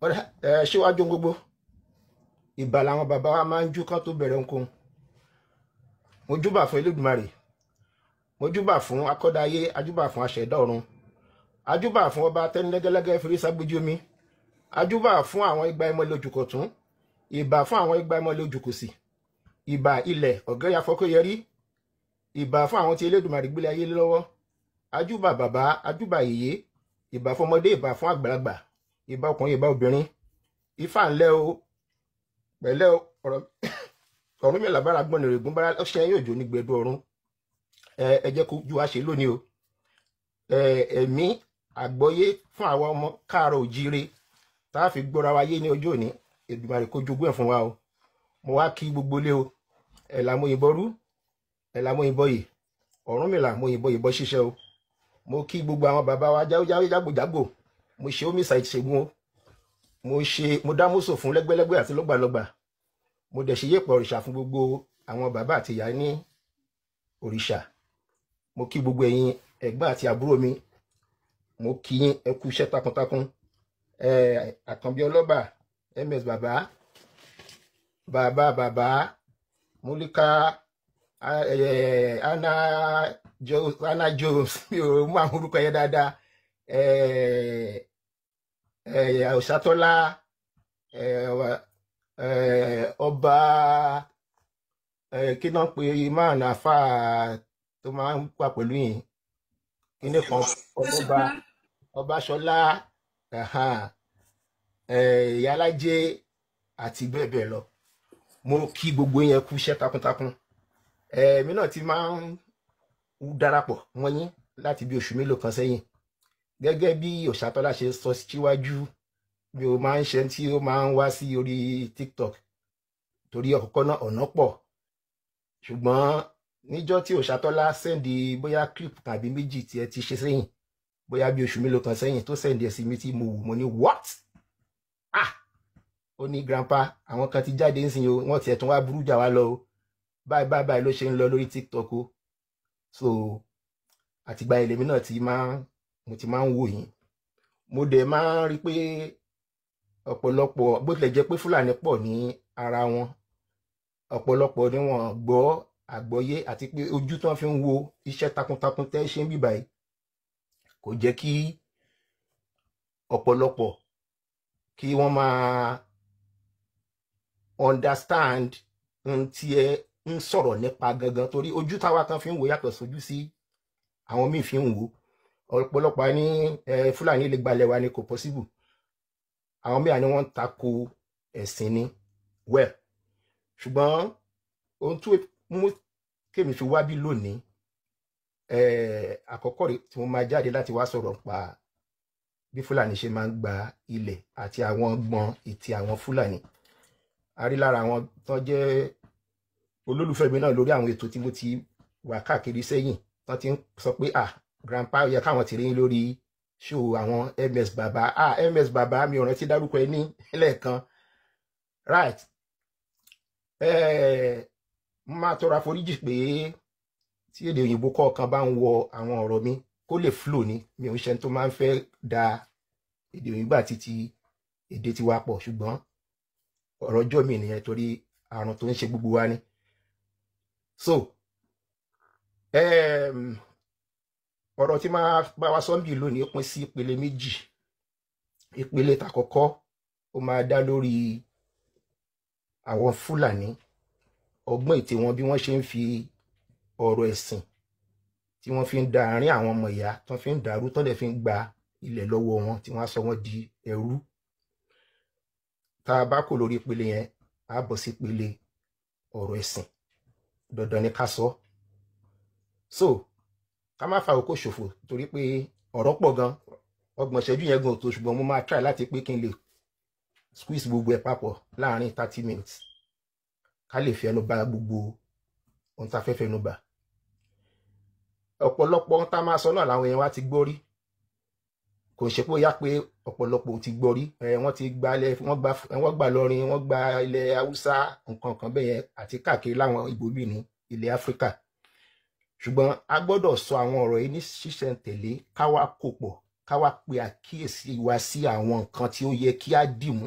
Ẹ síwájú gbogbo ìbà làwọn bàbá wa máa ń jú kán tó bẹ̀rẹ̀ ohunkóhun. Mo júbà fún Elédùmarè, mo júbà fún akọ́dáyé, ajúbà fún aṣẹ̀dá ọ̀run, ajúbà fún ọba tẹ́nilẹ́gẹ́lẹ́gẹ́ fèrèsé omi, ajúbà fún àwọn igba ìmọ̀lẹ̀ ojùkọ̀tún, ìbà fún àwọn igba ìmọ̀lẹ̀ ojùkòsì, ìbà ilẹ̀ ọ̀gẹ́rẹ́ afọ́kóyẹrí, ìbà fún àwọn tí Elédùmarè gbélé ayé lọ́wọ́, ajúbà bàbá, ajúbà yèyé, ìbà fún ọmọdé, ìbà fún àgbàlagbà, ìbà ọkùnrin, ìbà obìnrin. Ifá ńlẹ́ o, pẹ̀lẹ́ o, ọ̀rọ̀ Ọ̀rúnmìlà bára gbọ́n nìrègùn bára ọ̀ṣẹ́ yóò jó ní gbẹdú ọ̀run. Ẹ jẹ́ kó ju wa ṣe lónìí o. Ẹ̀mí àgbọ́yé fún àwa ọmọ káàárọ̀ òjíire tá a fi gbọ́ra wa yé ní ọjọ́ òní, Èdùmàrè kó jogún ẹ̀ fún wa o. Mo wá kí gbogbo ilé o. Ẹ̀ là mo yìnbọn rú, ẹ̀ là mo yìnbọn yìí, Ọ̀rúnmìlà mo yìnbọn yìnbọn ṣiṣẹ́ o. Mo kí gbogbo àwọn bàbá wa jáwéjáwé jágbòjágbò. Mo ṣe omi ìṣègùn o, mo ṣe mo dá mọ́sọ̀ fún lẹ́gbẹ́lẹ́gbẹ́ àti lọ́gbàlọ́gbà. Mo dẹ̀ ṣe yẹ̀pẹ̀ òrìṣà fún gbogbo àwọn bàbá àti ìyá ní òrìṣà. Mo kí gbogbo ẹ̀yin ẹ̀gbọ́n àti àbúrò mi, mo kí yín, ẹ kú iṣẹ́ takuntakun. Àkànbí ọlọ́ba, ms bàbá bàbá bàbá múlíkà, Anna Jones, Anna Jones, mi ò mú àwọn orúkọ yẹn dáadáa. Ọ̀ṣátọ́lá, ọba, kí náà pé máa nà fà tó máa ń wà pẹ̀lú yìí, kíní kan, ọba Ọbaṣọlá, Ìyálájé àti bẹ́ẹ̀ bẹ́ẹ̀ lọ. Mo kí gbogbo yẹn kú iṣẹ́ takuntakun. Èmi náà ti máa ń darapọ̀ mọ́ yín láti bí oṣù mélòó kan sẹ́yìn. Gẹ́gẹ́ bí Òṣàtọ́lá ṣe sọ síwájú, mi ò máa ń ṣe tí ó máa ń wá sí orí TikTok torí ọ̀kọ̀ọ̀kan náà ọ̀nà pọ̀. Ṣùgbọ́n níjọ́ tí Òṣàtọ́lá send bóyá clip tàbí méjì tí ẹ ti ṣe sẹ́yìn, bóyá bí oṣù mélòó kan sẹ́yìn, tó send ẹ̀ sí mi tí mo wò, mo ní what? Ah, ó ní grandpa, àwọn kan ti jáde ń sìn o, wọ́n tiẹ̀ tún wá burú jà wá lọ o, báyìí báyìí báyìí ló ṣe ń lọ lórí TikTok o. So àtìgbà ilé mi náà ti máa mo ti máa ń wò yín, mo dẹ̀ máa ń rí pé ọ̀pọ̀lọpọ̀, bó tilẹ̀ jẹ́ pé Fúlàní pọ̀ ní ara wọn, ọ̀pọ̀lọpọ̀ ni wọ́n gbọ́ àgbọ́yé àti pé ojú tí wọ́n fi ń wo iṣẹ́ takuntakun tẹ́ ṣe ń bì báyìí kò jẹ́ kí ọ̀pọ̀lọpọ̀ kí wọ́n máa understand ohun tí ẹ ń sọ̀rọ̀ nípa gangan, torí ojú táwa kan fi ń wò yàtọ̀ sójú sí àwọn míì fi ń wò. Ọ̀pọ̀lọpọ̀ ní Fúlàní lè gbalẹ̀ wa ni, kò possible. Àwọn míì ni wọ́n ń tako ẹ̀sìn ni. Well, ṣùgbọ́n ohun tó mú kémi fi wá bí lónìí, àkọ́kọ́ rẹ̀ tí mo máa jáde láti wá sọ̀rọ̀ pa bí Fúlàní ṣe máa ń gba ilẹ̀ àti àwọn ọgbọ́n ìtì àwọn Fúlàní. A rí lára àwọn tó jẹ́ olólùfẹ́ mi náà lórí àwọn ètò tí mo ti wà káàkiri sẹ́yìn tó ti ń sọ pé ah, grandpa, ó yẹ káwọn ti rí yín lórí show àwọn ms bàbá. Ah, ms bàbá, mi ò rántí dárúkọ ẹ ní lẹ́ẹ̀kan, right? Máa tọrọ àforíjì pé tí èdè òyìnbó kọ̀ọ̀kan bá ń wọ àwọn ọ̀rọ̀ mi, kó lè flow ni. Mi ò ń ṣe tó máa ń fẹ́ da èdè òyìnbó àti ti èdè tiwa pọ̀, ṣùgbọ́n ọ̀rọ̀ ọjọ́ mi nìyẹn, torí àrùn tó ń ṣe gbogbo wa ni. So ọ̀rọ̀ tí máa bá wa sọ́ńbì lónìí pín sí ìpele méjì. Ìpele tàkọ́kọ́, ó máa dá lórí àwọn Fúlàní, ọgbọ́n ètè wọn, bí wọ́n ṣe ń fi ọ̀rọ̀ ẹ̀sìn tí wọ́n fi ń da àárín àwọn ọmọ ìyá, tí wọ́n fi ń dàrú, tó dẹ̀ fi ń gba ilẹ̀ lọ́wọ́ wọn, tí wọ́n á sọ wọ́n di ẹrú. Tá a bá kò lórí ìpele yẹn, á bọ̀ sí ìpele ọ̀rọ̀ ẹ̀sìn. Dandan ni ká sọ. So ká má fa àkókò ṣòfò, torí pé ọ̀rọ̀ pọ̀ gan, 30 ìṣẹ́jú yẹn gan ò tó, ṣùgbọ́n mo máa try láti pé kí n lè squeeze gbogbo ẹ̀ papọ̀ láàrin 30 minutes, ká lè fi ẹnu bà gbogbo ohun tá a fẹ́ fẹnu bà. Ọ̀pọ̀lọpọ̀ ohun tá a máa sọ náà làwọn èèyàn wa ti gbọ́ rí. Kò ṣe pé ó yá pé ọ̀pọ̀lọpọ̀ ò ti gbọ́ rí. Wọ́n ti gba ilẹ̀, wọ́n gbà lọrin, wọ́n gba ilẹ̀ Haúsá, nǹkan kan bẹ́ẹ̀ yẹn, àti káàkiri láwọn ibòmíì ní ilẹ̀ Áfíríkà. Ṣùgbọ́n a gbọ́dọ̀ sọ àwọn ọ̀rọ̀ yìí ní ṣísẹ̀ntẹ̀lé, ká wá kó pọ̀, Ká wá pe àkíyèsí wa sí àwọn nǹkan tí ó yẹ kí á dìmú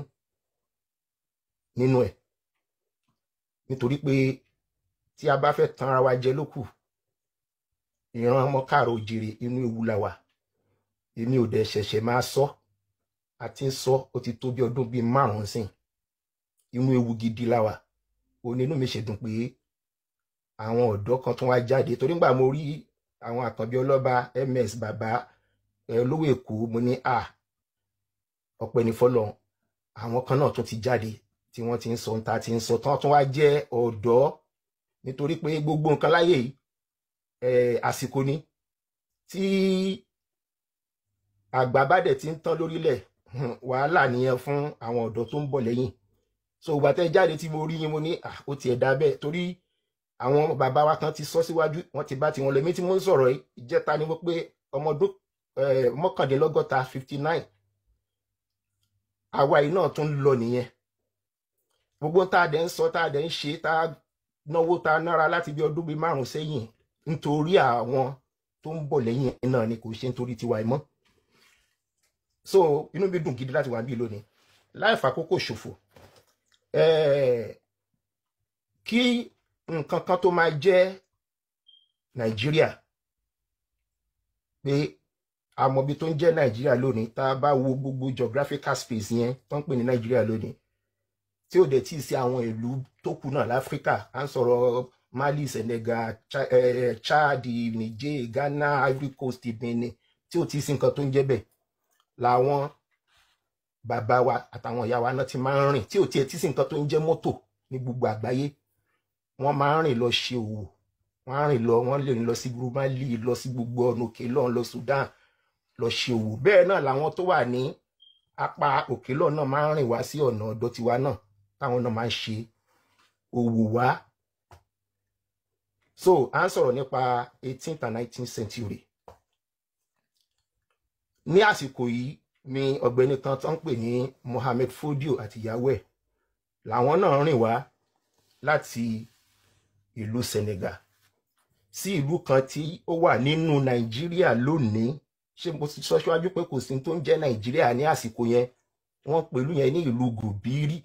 nínú ẹ̀, nítorí pé tí a bá fẹ́ tan ara wa jẹ lókù, ìran ọmọ káàrọ̀ òjìrè inú ewu la wà. Èmi ò dẹ̀ ṣẹ̀ṣẹ̀ máa sọ, a ti ń sọ ó ti tó bí ọdún bíi 5 sìn. Inú ewu gidi la wà. Òní inú mi ṣe dùn pé àwọn ọ̀dọ́ kan tún wá jáde, torí nígbà mo rí àwọn Àkànbí Ọlọ́ba, MS bàbá olówó Èkó, mo ní à ọpẹ́ ní fọ́lọ́run, àwọn kan náà tún ti jáde tí wọ́n ti ń sọ ohun tá a ti ń sọ tán, tún wá jẹ́ ọ̀dọ́. Nítorí pé gbogbo nǹkan láyé yìí àsìkò ni. Tí àgbà bá dẹ̀ ti ń tán lórílẹ̀, wàhálà nìyẹn fún àwọn ọ̀dọ́ tó ń bọ̀ lẹ́yìn. So ìgbà tẹ́ jáde tí mo rí yín, mo ní ó tiẹ̀ dá bẹ́ẹ̀, torí àwọn bàbá wa kan ti sọ síwájú, wọ́n ti bá tiwọn lọ. Èmi tí mo ń sọ̀rọ̀ yìí, ìjẹta ni mo pé ọmọ ọdún 59, 59. Àwa yìí náà tún lọ nìyẹn. Gbogbo tá a dẹ̀ ń sọ, tá a dẹ̀ ń ṣe, tá a náwó, tá a nára láti bí ọdún bíi 5 sẹ́yìn, nítorí àwọn tó ń bọ̀ lẹ́yìn náà ni, kò ṣe nítorí tiwa mọ́. So inú mi dùn gidi láti wà níbí lónìí láì fàkókò ṣòfò. Kí nǹkan kan tó máa jẹ́ Nàìjíríà, pé àmọ́bi tó ń jẹ́ Nàìjíríà lónìí, tá a bá wo gbogbo geographical space yẹn tó ń pè ní Nàìjíríà lónìí, tí ò dẹ̀ tí ì sí àwọn ìlú tó kù náà láfíríkà, à ń sọ̀rọ̀ Mali, Senegal, Chad, Niger, Ghana, Ivory Coast, Benin, tí ò tí ì sí nǹkan tó ń jẹ́ bẹ́ẹ̀, làwọn bàbá wa àtàwọn ìyá wa náà ti máa ń rìn, tí ò tiẹ̀ tí ì sí nǹkan tó ń jẹ́ mọ́tò ní gbogbo àgbáyé. Wọ́n máa ń rìn lọ ṣe òwò, wọ́n á rìn lọ, wọ́n lè rìn lọ sí Mali, lọ sí gbogbo ọ̀nà òkè lọ́hùn, lọ Sudan lọ ṣe òwò. Bẹ́ẹ̀ náà làwọn tó wà ní apá òkè lọ́hùn náà máa ń rìn wá sí ọ̀nà ọ̀dọ̀ tiwa náà, táwọn náà máa ń ṣe òwò wá. So à ń sọ̀rọ̀ nípa 18th and 19th century. Ní àsìkò yìí ni ọ̀gbẹ́ni kan tó ń pè ní Mohammed Fodio àti ìyàwó ẹ̀ làwọn náà rìn wá láti ìlú Senegal sí ìlú kan tí ó wà nínú Nàìjíríà lónìí. Ṣé mo ti sọ síwájú pé kò sí tó ń jẹ́ Nàìjíríà ní àsìkò yẹn? Wọ́n pẹ̀lú yẹn ní ìlú Gòbírí.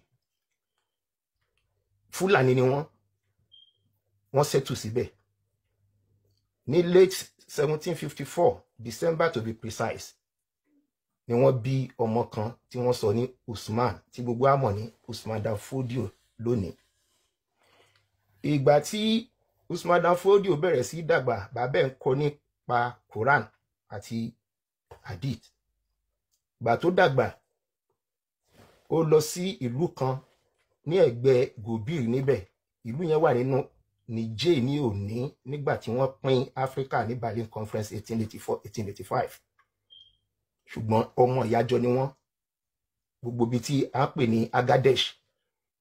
Fúlàní ni wọ́n ṣẹ́tù síbẹ̀ ní late 1754, December to be precise, ni wọ́n bí ọmọ kan tí wọ́n sọ ní Usman, tí gbogbo á mọ̀ ní Usman Dan Fodio lónìí. Ìgbà tí Usman Dan Fodio bẹ̀rẹ̀ sí dàgbà, bàbá ẹ̀ ń kọ́ nípa Quran àti Hadith. Ìgbà tó dàgbà, ó lọ sí ìlú kan ní ẹ̀gbẹ́ Gobir níbẹ̀. Ìlú yẹn wà nínú Niger ní òní, nígbà tí wọ́n pín Áfíríkà ní Berlin Conference 1884-1885. Ṣùgbọ́n ọmọ ìyájọ́ ni wọ́n, gbogbo ibi tí a ń pè ní Agadesh.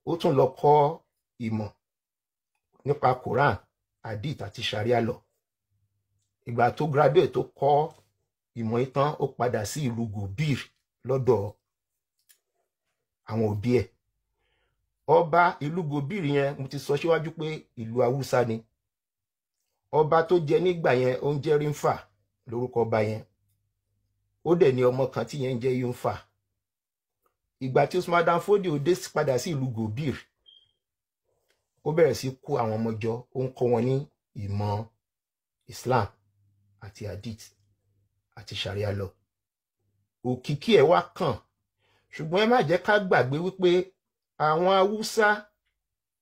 Ó tún lọ kọ́ ìmọ̀ nípa Quran, Hadith àti Sharia lọ. Ìgbà tó graduate, tó kọ́ ìmọ̀ ìtàn, ó padà sí ìlú Gobir lọ́dọ̀ àwọn òbí ẹ̀. Ọba ìlú Gobir yẹn, mo ti sọ síwájú pé ìlú Haúsá ni. Ọba tó jẹ nígbà yẹn, ó ń jẹ́ Rimfa lórúkọ ọba yẹn. Ó dẹ̀ ní ọmọ kan tí yẹn ń jẹ́ Yunfa. Ìgbà tí Usman Dan Fodio dé padà sí ìlú Gobir, ó bẹ̀rẹ̀ sí kó àwọn ọmọ jọ, ó ń kọ́ wọn ní ìmọ̀ Islam àti Hadith àti Sharia lọ. Òkìkí ẹ̀ wá kàn. Ṣùgbọ́n ẹ má jẹ́ ká gbàgbé wípé àwọn Haúsá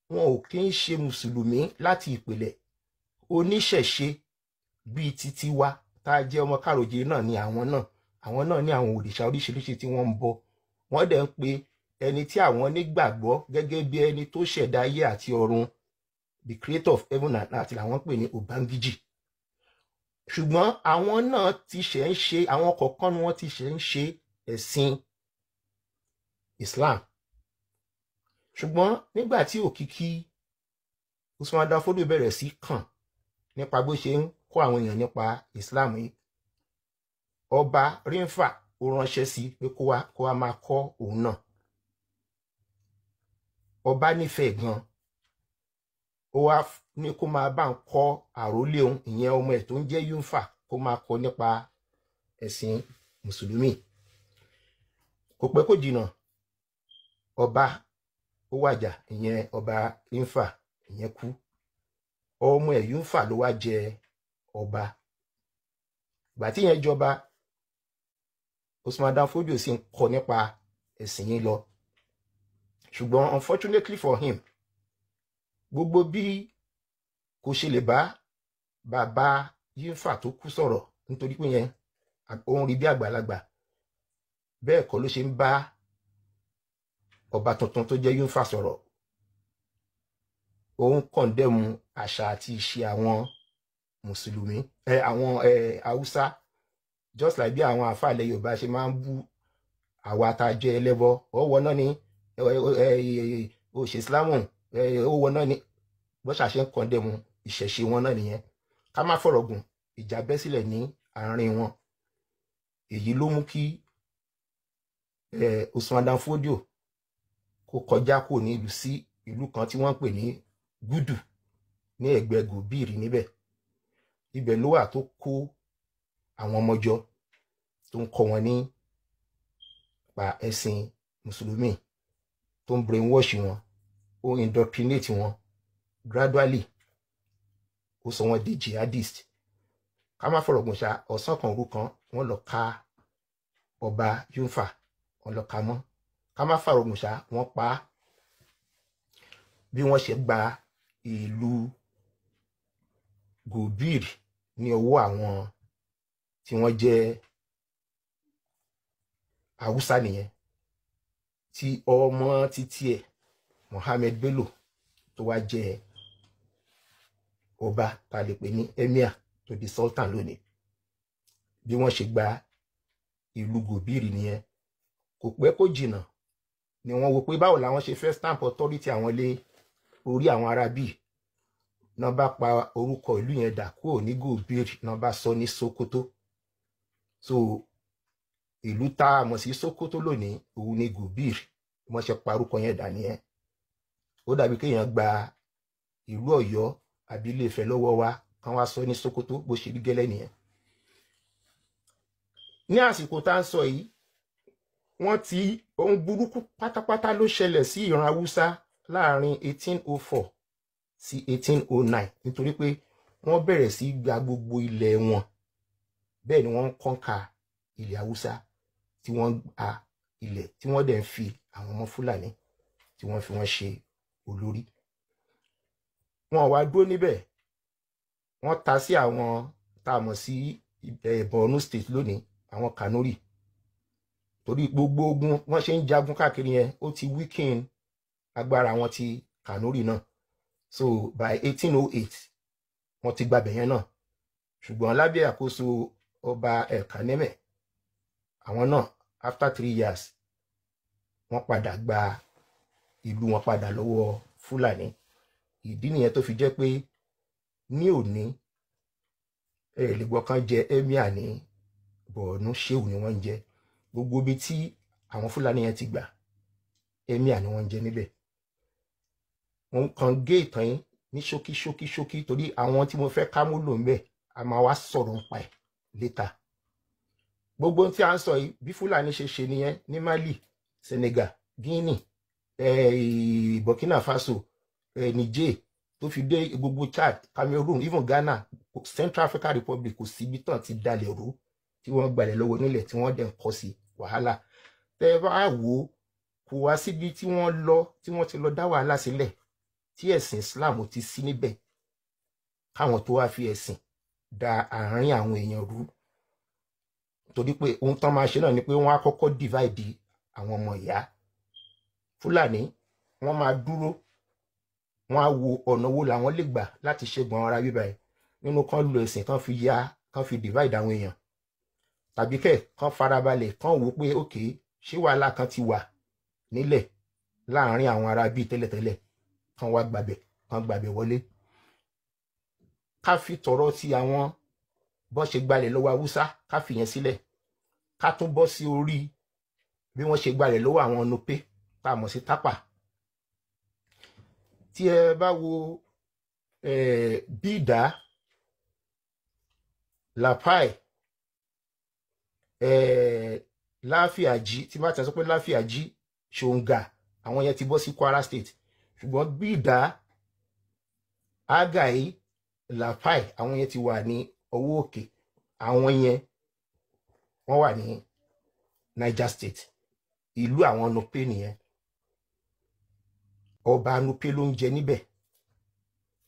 wọn ò kí ń ṣe mùsùlùmí láti ìpìlẹ̀. Oníṣẹ̀ṣe bíi titi wa tá a jẹ́ ọmọ káròjé náà ni àwọn náà. Àwọn náà ní àwọn òrìṣà oríṣiríṣi tí wọ́n ń bọ. Wọ́n dẹ̀ ń pe ẹni tí àwọn nígbàgbọ́ gẹ́gẹ́ bí ẹni tó ṣẹ̀dá ayé àti ọ̀run, the creator of heaven and earth, làwọn pè ní Obangiji. Ṣùgbọ́n àwọn náà ti ṣẹ̀ ń ṣe, àwọn kọ̀ọ̀kan ni wọ́n ti ṣẹ̀ ń ṣe ẹ̀sìn Islam. Ṣùgbọ́n nígbà tí òkìkí Usman Dan Fodio bẹ̀rẹ̀ sí kàn nípa bó ṣe ń kọ́ àwọn èèyàn nípa Islam yìí, ọba Rimfa ó ránṣẹ́ sí pé kó wá máa kọ́ òun náà. Ọba nífẹ̀ẹ́ gan, ó wá ní kó máa bá ń kọ́ àrólé òun, ìyẹn ọmọ ẹ̀ tó ń jẹ́ Yunfa, kó máa kọ́ nípa ẹ̀sìn mùsùlùmí. Kò pẹ́ kò jìnnà, ọba ó wàjà, ìyẹn ọba Yúnfà, ìyẹn kú. Ọmọ ẹ̀ Yúnfà ló wá jẹ ọba. Ìgbà tí yẹn jọba, Usman Dan Fodio sì ń kọ nípa ẹ̀sìn yìí lọ. Ṣùgbọ́n unfortunately for him, gbogbo bí kò ṣe lè bá bàbá Yúnfà tó kú sọ̀rọ̀, nítorí pé yẹn òun rí bí àgbàlagbà, bẹ́ẹ̀ kọ́ ló ṣe ń bá ọba tuntun tó jẹ́ Yúnfà sọ̀rọ̀. Òun kọ̀ndẹ́mu àṣà àti ìṣe àwọn mùsùlùmí, àwọn Haúsá, just like bí àwọn àfàlẹ̀ Yorùbá ṣe máa ń bú àwa tá a jẹ́ ẹlẹ́bọ. Ọwọ́ náà ni òṣè Ìsìlámù, ọwọ́ náà ni bọ́ṣà ṣe ń kọ̀ndẹ́mu ìṣẹ̀ṣe wọn náà nìyẹn. Ká má fọ̀rọ̀ gùn, ìjà bẹ́ sílẹ̀ ní àárín wọn. Èyí ló mú kí Usman Dan Fodio kó kọjá kò ní ìlú sí ìlú kan tí wọ́n ń pè ní Gúdù ní ẹ̀gbẹ́ Gòbíìrì níbẹ̀. Ibẹ̀ ló wà tó kó àwọn ọmọ jọ tó ń kọ́ wọn ní pa ẹ̀sìn mùsùlùmí, tó ń brainwash wọn, ó indoctrinate wọn gradually, ó sọ wọn di jihadist. Ká má fọ̀rọ̀ gùn ṣá, ọ̀sán kan òru kan wọ́n lọ ká ọba Yúnfà, wọ́n lọ ká mọ́. Ká má fọ̀rọ̀ gùn ṣá, wọ́n pa á. Bí wọ́n ṣe gba ìlú Gòbíìrì ní ọwọ́ àwọn tí wọ́n jẹ́ Haúsá nìyẹn, tí ọmọ títí ẹ̀ Mohammed Bello tó wá jẹ́ ọba tá a lè pè ní emir tó di sultan lónìí. Bí wọ́n ṣe gba ìlú Gòbíìrì nìyẹn. Kò pẹ́ kò jìnnà ni wọ́n wo pé báwo làwọn ṣe fẹ́ stamp authority àwọn lé orí àwọn ará bíi náà bá pa orúkọ ìlú yẹn dà kúrò ní Gòbíìrì, náà bá sọ ní Sokoto. So ìlú tá a mọ̀ sí Sokoto lónìí òun ni Gòbíìrì. Wọ́n ṣe pa orúkọ yẹn dà nìyẹn. Ó dàbí kéèyàn gba ìlú Ọ̀yọ́ àbí Ilé-Ifẹ̀ lọ́wọ́ wa kán wá sọ ní Sokoto, bó ṣe rí gẹ́lẹ́ nìyẹn. Ní àsìkò tá à ń sọ yìí, wọ́n ti ohun burúkú pátápátá ló ṣẹlẹ̀ sí ìran Haúsá láàrin 1804 sí 1809, nítorí pé wọ́n bẹ̀rẹ̀ sí gba gbogbo ilẹ̀ wọn. Bẹ́ẹ̀ ni wọ́n ń kọ́ńkà ilẹ̀ Haúsá, tí wọ́n gba ilẹ̀, tí wọ́n dẹ̀ ń fi àwọn ọmọ Fúlàní tí wọ́n fi wọ́n ṣe olórí. Wọ́n wá dúró níbẹ̀, wọ́n ta sí àwọn tá a mọ̀ sí Borno State lónìí, àwọn Kanuri. Torí gbogbo ogun wọ́n ṣe ń jagun káàkiri yẹn, ó ti weaken agbára àwọn ti Kanuri náà. So by 1808 wọ́n ti gbàbẹ̀ yẹn náà. Ṣùgbọ́n lábẹ́ àkóso ọba Elkaneme, àwọn náà after 3 years wọ́n padà gba ìlú wọn padà lọ́wọ́ Fúlàní. Ìdí nìyẹn tó fi jẹ́ pé ní òní ẹ lè gbọ́ kan jẹ emir ní Borno, Shehu ni wọ́n ń jẹ. Gbogbo ibi tí àwọn Fúlàní yẹn ti gbà, emir ni wọ́n ń jẹ níbẹ̀. Wọ́n kàn gé ìtàn yín ní ṣókí ṣókí ṣókí, torí àwọn tí mo fẹ́ ká mú lò ń bẹ̀, a máa wá sọ̀rọ̀ nípa ẹ̀ létà. Gbogbo ohun tí a ń sọ yìí, bí Fúlàní ṣe ṣe nìyẹn ní Mali, Senegal, Guinea, Burkina Faso, Niger, tó fi dé gbogbo Chad, Cameroon, even Ghana, Central African Republic. Kò síbi tán ti dalẹ̀ rú tí wọ́n gbalẹ̀ lọ́wọ́ nílẹ̀ tí wọ́n dẹ̀ ń kọ́ sí wàhálà. Tẹ́ ẹ bá wò ó, kò wá síbi tí wọ́n lọ tí wọ́n ti lọ dá wàhálà sílẹ̀ tí ẹ̀sìn Islam ò ti sí níbẹ̀, káwọn tó wá fi ẹ̀sìn da àárín àwọn èèyàn rú. Torí pé ohun tán máa ṣe náà ni pé wọ́n á kọ́kọ́ divide àwọn ọmọ ìyá Fúlàní. Wọ́n máa dúró, wọ́n á wo ọ̀nà wo làwọn lè gbà láti ṣẹ́gun àwọn ará bíbá yìí. Nínú kan lo ẹ̀sìn kan fi ya kan fi divide àwọn èèyàn, tàbí kẹ̀ kan farabalẹ̀ kan wò pé ok, ṣé wàhálà kan ti wà nílẹ̀ láàárín àwọn ará bíi tẹ́lẹ̀tẹ́lẹ̀, kan wá gbàbẹ̀, kan gbàbẹ̀ wọlé. Ká fi tọ̀rọ̀ ti àwọn bọ́n ṣe gbalẹ̀ lọ́wọ́ Haúsá, ká fi yẹn sílẹ̀. Ká tún bọ́ sí orí bí wọ́n ṣe gbalẹ̀ lọ́wọ́ àwọn Nupe tá a mọ̀ sí Tápà. Tí ẹ bá wo Bídà, Lapai, Láfíàjì, tí bá ti sọ pé Láfíàjì, Ṣòǹgà, àwọn yẹn ti bọ́ sí Kwara State. Ṣùgbọ́n Bídà, Agaì, Lapai, àwọn yẹn ti wà ní ọwọ́ òkè. Àwọn yẹn wọ́n wà ní Niger State. Ìlú àwọn Nupe nìyẹn. Ọba Nupe ló ń jẹ níbẹ̀.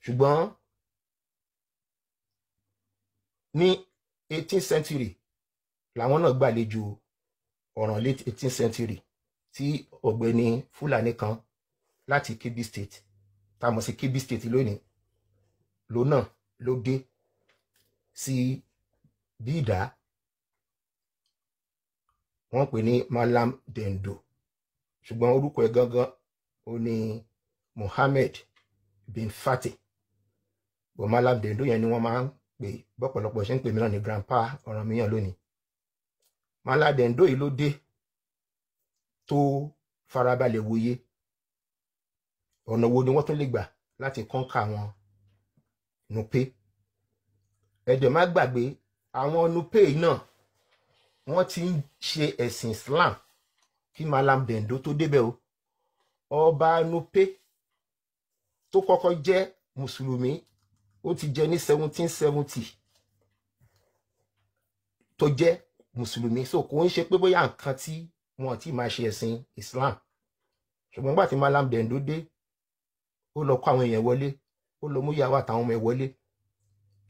Ṣùgbọ́n ní 18th century làwọn náà gbàlejò ọ̀ràn, late 18th century, tí ọ̀gbẹ́ni Fúlàní kan láti Kebbi State, tá a mọ̀ sí Kebbi State lónìí, ló náà ló dé sí Bídà. Wọ́n pè ní Malam Dendo, ṣùgbọ́n orúkọ ẹ̀ gangan ó ní Mohammed bin Fatih. Bọ̀ Malam Dendo yẹn ni wọ́n máa ń pè bọ́pọ̀lọpọ̀ ṣe ń pè mí náà ní Grandpa Ọ̀rànmíyàn lónìí. Malam Dendo yìí ló dé tó farabalẹ̀ wòye ọ̀nà wo ni wọ́n tún lè gbà láti kọ́ńkà àwọn Nupe. Ẹ̀dẹ̀ má gbàgbé, àwọn Nupe yìí náà wọ́n ti ń ṣe ẹ̀sìn Islam kí Malam Dendo tó débẹ̀ o. Ọba Nupe tó kọ́kọ́ jẹ́ mùsùlùmí, ó ti jẹ ní 1770 tó jẹ́ mùsùlùmí. So kò ń ṣe pé bóyá nǹkan tí wọn ti máa ṣe ẹ̀sìn Islam. Ṣùgbọ́n nígbà tí Malam Dendo dé, ó lọ kó àwọn èèyàn wọlé, ó lọ mú ìyàwó àtàwọn ọmọ ẹ̀ wọlé.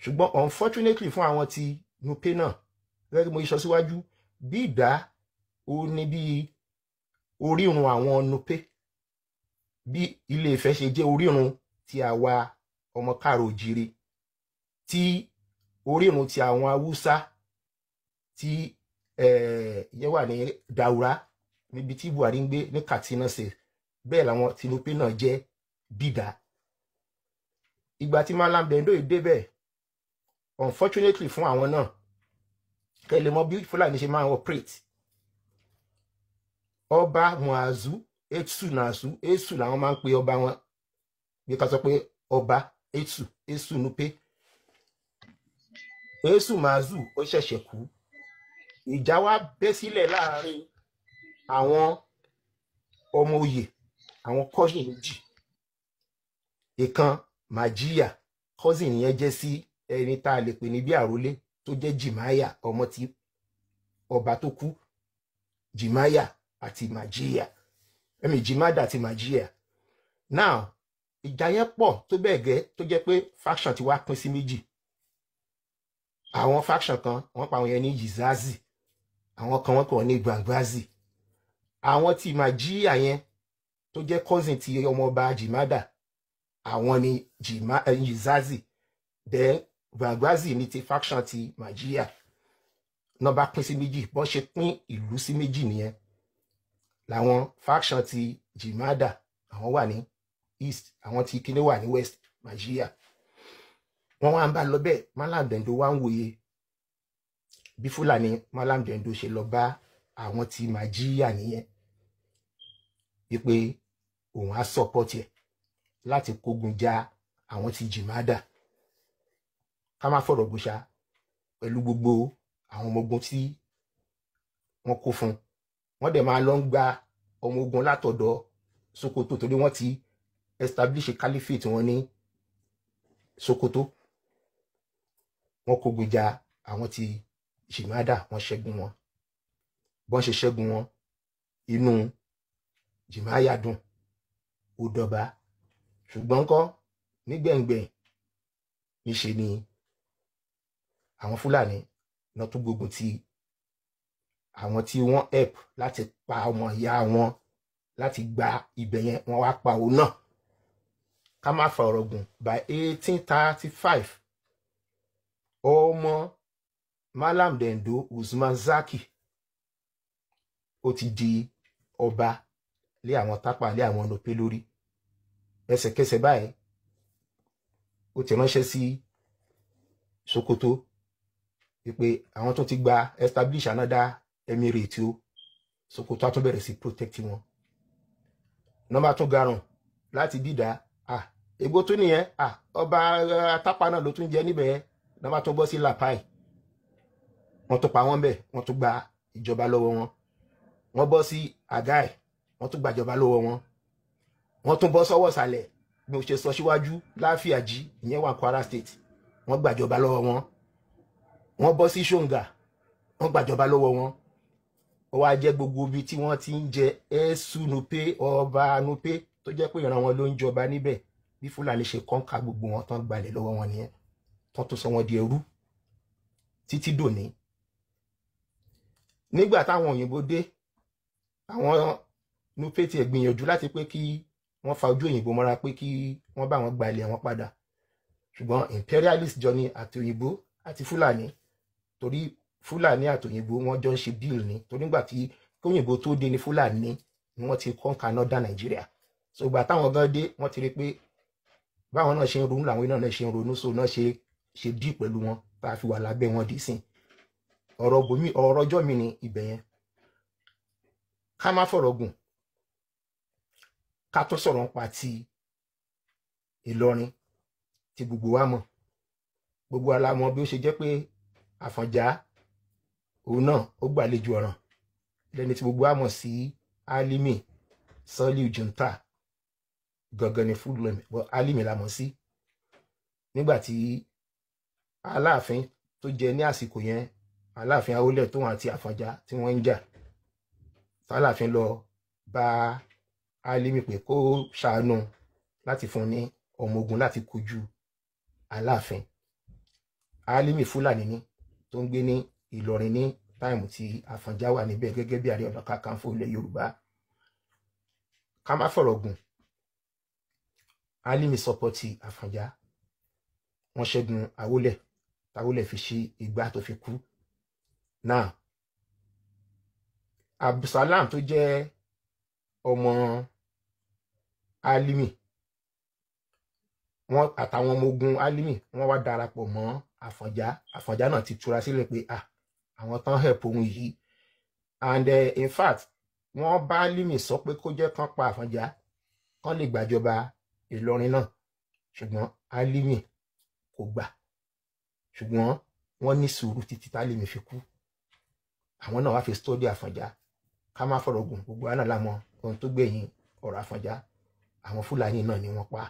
Ṣùgbọ́n unfortunately fún àwọn ti Nupe náà, gẹ́gẹ́ bí mo sọ síwájú, Bídà ó ní bí orírun àwọn Nupe, bí Ilé Ifẹ̀ ṣe jẹ́ orírun ti àwa ọmọ káàró òjìrì, tí orírun ti àwọn Haúsá tí ìyẹn wà ní Daura, níbi tí Buhari ń gbé ní Katsina State, bẹ́ẹ̀ làwọn ti Nupe náà jẹ́ Bídà. Ìgbà tí Malam Dendo yìí débẹ̀, unfortunately fún àwọn náà, kẹ́ lè mọ bí Fúlàní ṣe máa ń operate, ọba Muazu Etsu Nasu, Etsu làwọn máa ń pe ọba wọn, bí ká sọ pé ọba Etsu, Etsu Nupe, Etsu Mazu, ó ṣẹ̀ṣẹ̀ kú. Ìjà wá bẹ́ sílẹ̀ láàrin àwọn ọmọ oyè, àwọn cousin méjì. Ìkan Majiya, cousin yẹn jẹ́ sí ẹni tá a lè pè ní bí àrólé, tó jẹ́ Jimaya, ọmọ tí ọba tó kú. Jimaya àti Majiya, ẹ̀mí Jimada àti Majiya. Now ìjà yẹn pọ̀ tó bẹ́ẹ̀ gẹ́ tó jẹ́ pé faction ti wá pín sí méjì. Àwọn faction kan, wọ́n pa àwọn yẹn ní Yizazi, àwọn kan wọ́n kàn ní Gbangbazi. Àwọn tí Majiya yẹn tó jẹ́ cousin ti ọmọọba Jimada, àwọn ni Yizazi, then Gbangbazi ní ti faction ti Majiya. Náà bá pín sí méjì, bọ́n ṣe pín ìlú sí méjì nìyẹn. Làwọn faction ti Jimada, àwọn wà ní east, àwọn tí kíní wà ní west, Majiya. Wọ́n wá ń bá lọ bẹ́ẹ̀. Malam Dendo wá ń wòye bí Fúlàní Malam Dendo ṣe lọ bá àwọn tí Majiya nìyẹn, wípé òun á support ẹ̀ láti kógun ja àwọn tí Jimada. Ká má fọ̀rọ̀ gbòṣà, pẹ̀lú gbogbo àwọn ọmọ ogun tí wọ́n kó fún, wọ́n dẹ̀ máa lọ ń gba ọmọ ogun látọ̀dọ̀ Sokoto, torí wọ́n ti establish caliphate wọn ní Sokoto. Wọ́n kógun ja àwọn tí Jimada, wọ́n ṣẹ́gun wọn. Bọ́n ṣe ṣẹ́gun wọn, inú Jimaya dùn, ó dọba. Ṣùgbọ́n kọ́ nígbẹ̀ngbẹ̀yìn, níṣe ni àwọn Fúlàní náà tún gbógun ti àwọn tí wọ́n help láti pa ọmọ ìyá wọn, láti gba ibẹ̀ yẹn, wọ́n wá pa òun náà. Ká má fa ọ̀rọ̀ gùn, by 1835, ọmọ Malam Dendo, Usman Zaki, ó ti di ọba lé àwọn Tápà, lé àwọn Nupe lórí. Ẹsẹ̀kẹsẹ̀ báyìí, ó ti ránṣẹ́ sí Sokoto wípé àwọn tó ti gba establish another emirate o. Sokoto á tún bẹ̀rẹ̀ sí protect wọn. Nọ́mbà tún garùn láti Bídà, ah, ègbó tún nìyẹn, ah, ọba Tápà náà ló tún jẹ níbẹ̀. Nọ́mbà tún bọ́ sí Lapai, wọ́n tún pa wọ́n bẹ̀, wọ́n tún gba ìjọba lọ́wọ́ wọn. Wọ́n bọ́ sí Àgáì, wọ́n tún gbàjọba lọ́wọ́ wọn. Wọ́n tún bọ́ sọ́wọ́ ìsàlẹ̀, bí mo ṣe sọ síwájú, Láfíàjì, ìyẹn wà Kwara State, wọ́n gbàjọba lọ́wọ́ wọn. Wọ́n bọ́ sí Ṣóǹgà, wọ́n gbàjọba lọ́wọ́ wọn. Ó wá jẹ́ gbogbo ibi tí wọ́n ti ń jẹ Ẹ̀sù Nupe, ọba Nupe, tó jẹ́ pé ìran wọn ló ń jọba níbẹ̀. Bí Fúlàní ṣe kọ́ńkà gbogbo wọn tán gbalẹ̀ lọ́wọ́ wọn nìyẹn, tán tó sọ wọn di ẹrú títí dòní. Nígbà táwọn òyìnbó dé, àwọn Nupe tiẹ̀ gbìyànjú láti pé kí wọ́n fa ojú òyìnbó mọ́ra pé kí wọ́n bá wọn gba ilẹ̀ wọn padà, ṣùgbọ́n imperialist jọ ni àti òyìnbó àti Fúlàní, torí Fúlàní àti òyìnbó wọ́n jọ ń ṣe deal ni, torí nígbà tí òyìnbó tó dé ní Fúlàní ni wọ́n ti conquer northern Nigeria. So ìgbà táwọn gan dé, wọ́n ti rí pé báwọn náà ṣe ń ronú làwọn náà ṣe ń ronú, so náà ṣe ṣe deal pẹ̀lú wọn tá a fi wà lábẹ́ wọn dì sí. Ọ̀rọ̀ bòmí, ọ̀rọ̀ ọjọ́ mi ni ibẹ̀ yẹn. Ká má fọ̀rọ̀ gùn, ká tó sọ̀rọ̀ nípa ti Ìlọrin tí gbogbo wa mọ̀. Gbogbo wa la mọ̀ bí ó ṣe jẹ́ pé Àfọ̀njá òun náà ó gbàlejò ọ̀ràn lẹ́ni tí gbogbo wa mọ̀ sí Álímì Sọ́líù Junta, gangan ni fúlùmí, Álímì la mọ̀ sí. Nígbà tí Aláàfin tó jẹ ní àsìkò yẹn, Aláàfin Awólẹ̀, tóun àti Àfọ̀njá tí wọ́n ń jà, Aláàfin lọ bá Álímì pé kó ṣàánú láti fún ní ọmọ ogun láti kojú Aláàfin. Álímì Fúlàní ni tó ń gbé ní Ìlọrin ní táìmù tí Àfọ̀njá wà níbẹ̀ gẹ́gẹ́ bí Ààrẹ Ọ̀nà Kakanfò ilẹ̀ Yorùbá. Ká má fọ̀rọ̀ gùn, Álímì sọpọ́tì Àfọ̀njá, wọ́n ṣẹ́gun Awólẹ̀, táwólẹ̀ fi ṣe ìgbà tó fi kú. Now, Abdulsalam tó jẹ́ ọmọ Álímì, wọ́n àtàwọn ọmọ ogun Álímì wọ́n wá darapọ̀ mọ́ Àfọ̀njá. Àfọ̀njá náà ti túra sílẹ̀ pé àwọn tán help òun yìí, and in fact wọ́n bá Álímì sọ pé kó jẹ́ kán pa Àfọ̀njá kán lè gbàjọba Ìlọrin náà, ṣùgbọ́n Álímì kò gbà. Ṣùgbọ́n wọ́n ní sùúrù títí tálímì fi kú. Àwọn náà wá fi stọ́dí Àfọ̀njá. Ká má fọ̀rọ̀ gùn, gbogbo àná la mọ̀ ohun tó gbẹ̀yìn ọ̀rọ̀ Àfọ̀njá. Àwọn Fúlàní náà ni wọ́n pa.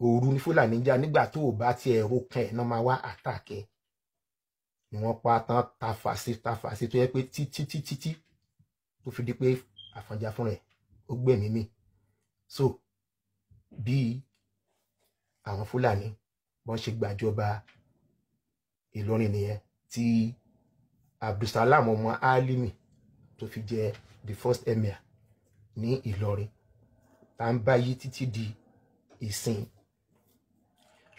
Òru ni Fúlàní jà, nígbà tó o bá tiẹ̀ ro kan ẹ̀ náà máa wá àtàkẹ́ ni wọ́n pa tán, tafàṣí tafàṣí, tó yẹ pé títí títí tí tó fi di pé Àfọ̀njá fúnra ẹ̀ ó gbẹ̀mí mì. So bí àwọn Fúlàní wọ́n ṣe gbàjọba Ìlọrin nìyẹn, tí Abdulsalam ọmọ Álímì tó fi jẹ the first emir ní Ìlọrin, tá ń bá yí títí di ìsìn.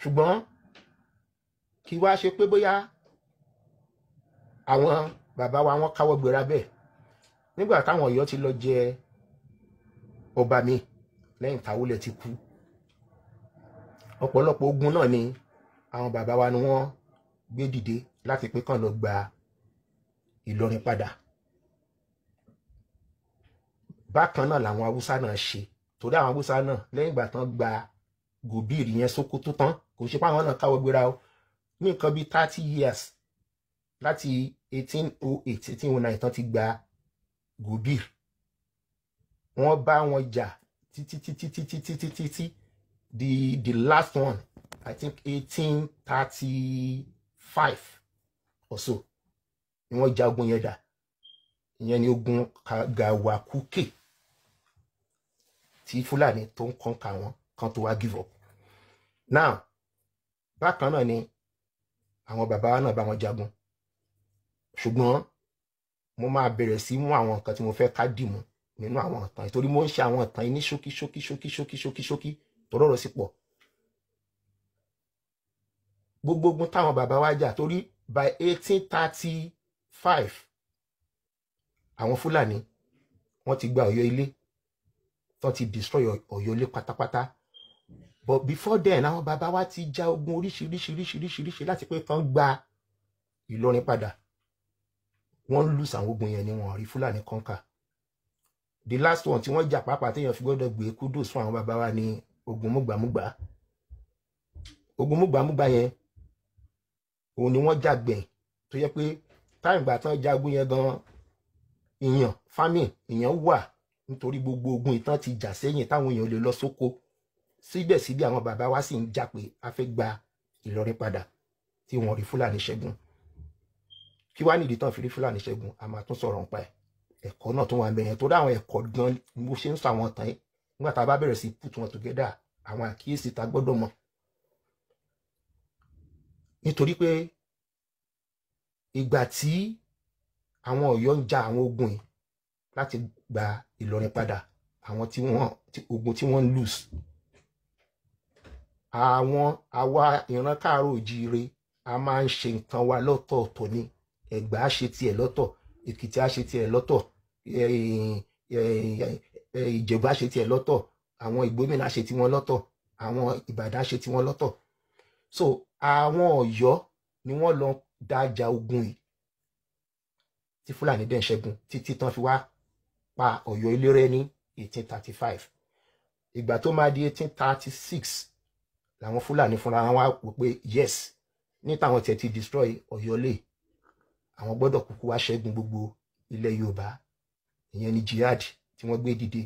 Ṣùgbọ́n kí wá ṣe pé bóyá àwọn bàbá wa wọ́n káwọ́ gbéra bẹ́ẹ̀. Nígbà táwọn Ọ̀yọ́ ti lọ jẹ ọba mi lẹ́yìn táwólẹ̀ ti kú, ọ̀pọ̀lọpọ̀ ogun náà ni àwọn bàbá wa ni wọ́n gbé dìde láti pé kàn lọ gba Ìlọrin padà. Bákan náà làwọn Haúsá náà ṣe, torí àwọn Haúsá náà lẹ́yìn ìgbà tán gba Gòbìrì yẹn Sókótó tán, kò ṣe pé àwọn náà káwọ́ gbéra o. Ní nǹkan bíi 30 years láti 1808, 1809 tán ti gba Gòbìrì, wọ́n bá wọn jà títí títí títí títí títí the last one, I think 1835 or so ni wọ́n ja ogun yẹn dà. Ìyẹn ni ogun Gawakuke tí Fúlàní tó ń kọ́ńkà wọn kan tó wá give up. Now, bákan náà ni àwọn bàbá wa náà bá wọn jagun, ṣùgbọ́n mo máa bẹ̀rẹ̀ sí mú àwọn nǹkan tí mo fẹ́ ká dìmú nínú àwọn ìtàn, torí mo ń ṣe àwọn ìtàn yìí ní ṣókí ṣókí ṣókí ṣókí ṣókí ṣókí, tó rọrọ̀ sí pọ̀. Gbogbo ogun táwọn bàbá wa jà, torí by 1835 àwọn Fúlàní wọ́n ti gba Ọ̀yọ́ ilé tán, ti destroy Ọ̀yọ́ ilé pátápátá. But before then, àwọn bàbá wa ti ja ogun oríṣiríṣiríṣiríṣiríṣi láti pé kán gba Ìlọrin padà. Wọ́n lose àwọn ogun yẹn ni, wọ́n rí Fúlàní conquer. The last one tí wọ́n jà pàápàá téèyàn fi gbọ́dọ̀ gbé kudos fún àwọn bàbá wa ní ogun múgbàmúgbà. Ogun múgbàmúgbà yẹn, òun ni wọ́n jà gbẹ̀yìn, tó yẹ pé Táìmù ìgbà tán jagun yẹn gan, ìyàn famine ìyàn wà, nítorí gbogbo ogun ìtàn ti jà sẹ́yìn táwọn èèyàn lè lọ sóko. Síbẹ̀síbẹ̀ àwọn bàbá wa sì ń jà pé a fẹ́ gba Ìlọrin padà, tí wọ́n rí Fúlàní ṣẹ́gun. Kí wá nídìí tán fi rí Fúlàní ṣẹ́gun? A máa tún sọ̀rọ̀ nípa ẹ̀. Ẹ̀kọ́ náà tún wà ń bẹ yẹn, torí àwọn ẹ̀kọ́ gan mo ṣe ń sọ àwọn tán yìí. Nígbà tá a bá bẹ̀rẹ̀ sí put wọn together, àwọn àkíyèsí tá a gbọ́dọ̀ mọ̀, nítorí pé ìgbà tí àwọn Ọ̀yọ́ ń ja àwọn ogun yìí láti gba Ìlọrin padà, àwọn tí wọ́n ogun tí wọ́n ń lose, àwọn àwa ìran káàárọ̀ òjíire a máa ń ṣe nǹkan wa lọ́tọ̀ọ̀tọ̀ ni. Ẹ̀gbá á ṣe tiẹ̀ lọ́tọ̀, Èkìtì á ṣe tiẹ̀ lọ́tọ̀, Ìjẹ̀bú á ṣe tiẹ̀ lọ́tọ̀, àwọn Ìgbómìnà á ṣe tiwọn lọ́tọ̀, àwọn Ìbàdàn á ṣe tiwọn lọ́tọ̀. So àwọn Ọ̀yọ́ ni wọ́n lọ dájà ogun yìí tí Fúlàní dẹ̀ ń ṣẹ́gun títí tán fi wá pa Ọ̀yọ́ Ilé ní 1835. Ìgbà tó máa di 1836 làwọn Fúlàní fúnra wọn wá wò pé yes, ní táwọn tiẹ̀ ti destroy Ọ̀yọ́ lé, àwọn gbọ́dọ̀ kúkú wá ṣẹ́gun gbogbo ilẹ̀ Yorùbá. Ìyẹn ni jihad tí wọ́n gbé dìde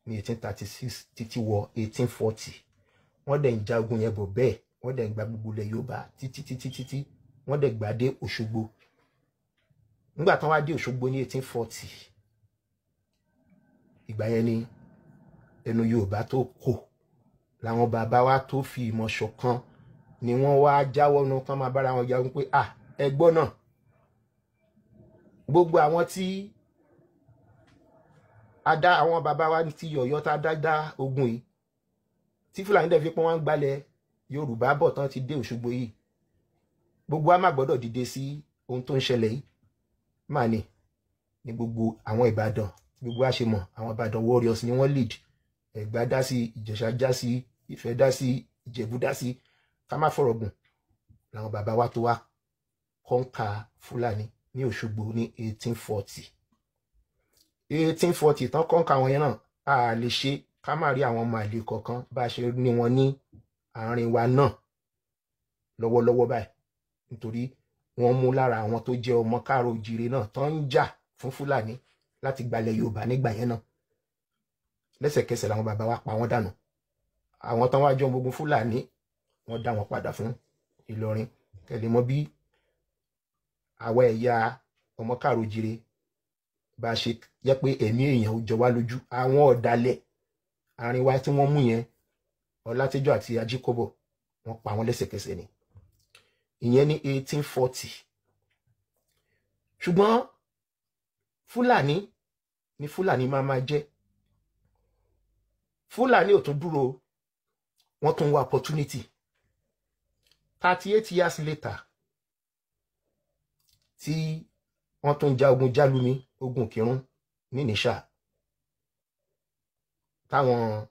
ní 1836 títí wọ 1840. Wọ́n dẹ̀ ń jagun yẹn bọ̀ bẹ́ẹ̀, wọ́n dẹ̀ ń gba gbogbo ilẹ̀ Yorùbá títí títí títí, wọ́n dẹ̀ gbà dé Òṣogbo. Nígbà tán wá dé Òṣogbo ní 1840, ìgbà yẹn ni ẹnu Yorùbá tó kò, làwọn bàbá wa tó fi ìmọ̀ ṣọ̀kan ni wọ́n wá jáwọ́ nu kán máa bára wọn jagun pé ah, ẹgbọ́n náà, gbogbo àwọn tí a dá, àwọn bàbá wa ti Ọ̀yọ́ tá a dá dá ogun yìí tí Fúlàní dẹ̀ fi pọ́n wọ́n ń gbalẹ̀ Yorùbá bọ̀ tán ti dé Òṣogbo yìí, gbogbo wa má gbọ́dọ̀ dìde sí ohun tó ń ṣẹlẹ̀ yìí máa ní gbogbo àwọn Ìbàdàn, gbogbo wa ṣe mọ̀ àwọn Ìbàdàn warriors ni wọ́n lead. Ẹ̀gbá dá sí, Ìjẹ̀ṣà já sí, Ifẹ̀ dá sí, Ìjẹ̀bú dá sí. Ká má fọ̀rọ̀ gùn, làwọn bàbá wa tó wá conquer Fúlàní ní Òṣogbo ní 1840. 1840 tán conquer àwọn yẹn náà, a lè ṣe ká má rí àwọn ọmọ àlè kọ̀ọ̀kan bá a ṣe ní wọn ní àárín wa náà lọ́wọ́lọ́wọ́ báyìí, nítorí wọ́n mú lára àwọn tó jẹ́ ọmọ káàró òjìrè náà tán ń jà fún Fúlàní láti gbalẹ̀ Yorùbá nígbà yẹn náà. Lẹ́sẹ̀kẹsẹ̀ làwọn bàbá wa pa wọ́n dànù. Àwọn tán wá jọ ogun Fúlàní, wọ́n dá wọn padà fún Ìlọrin. Kẹlẹ mọ̀ bí àwa ẹ̀yà ọmọ káàró òjìrè bá a ṣe jẹ́ pé ẹ̀mí èèyàn ò jọ wá lójú. Àwọn ọ̀dàlẹ̀ àárín wa tí wọ́n mú yẹn, Ọlátẹ́jọ́ àti Ajíkọ́bọ̀, wọ́n pa wọ́n lẹ́sẹ̀kẹsẹ̀ ni. Ìyẹn ní 1840. Ṣùgbọ́n Fúlàní ni Fúlàní máa máa jẹ́. Fúlàní ò tún dúró, wọ́n tún wá opportunity. 38 years later tí wọ́n tún ja ogun Jálumi, ogun Kírun ní Ìníṣà, táwọn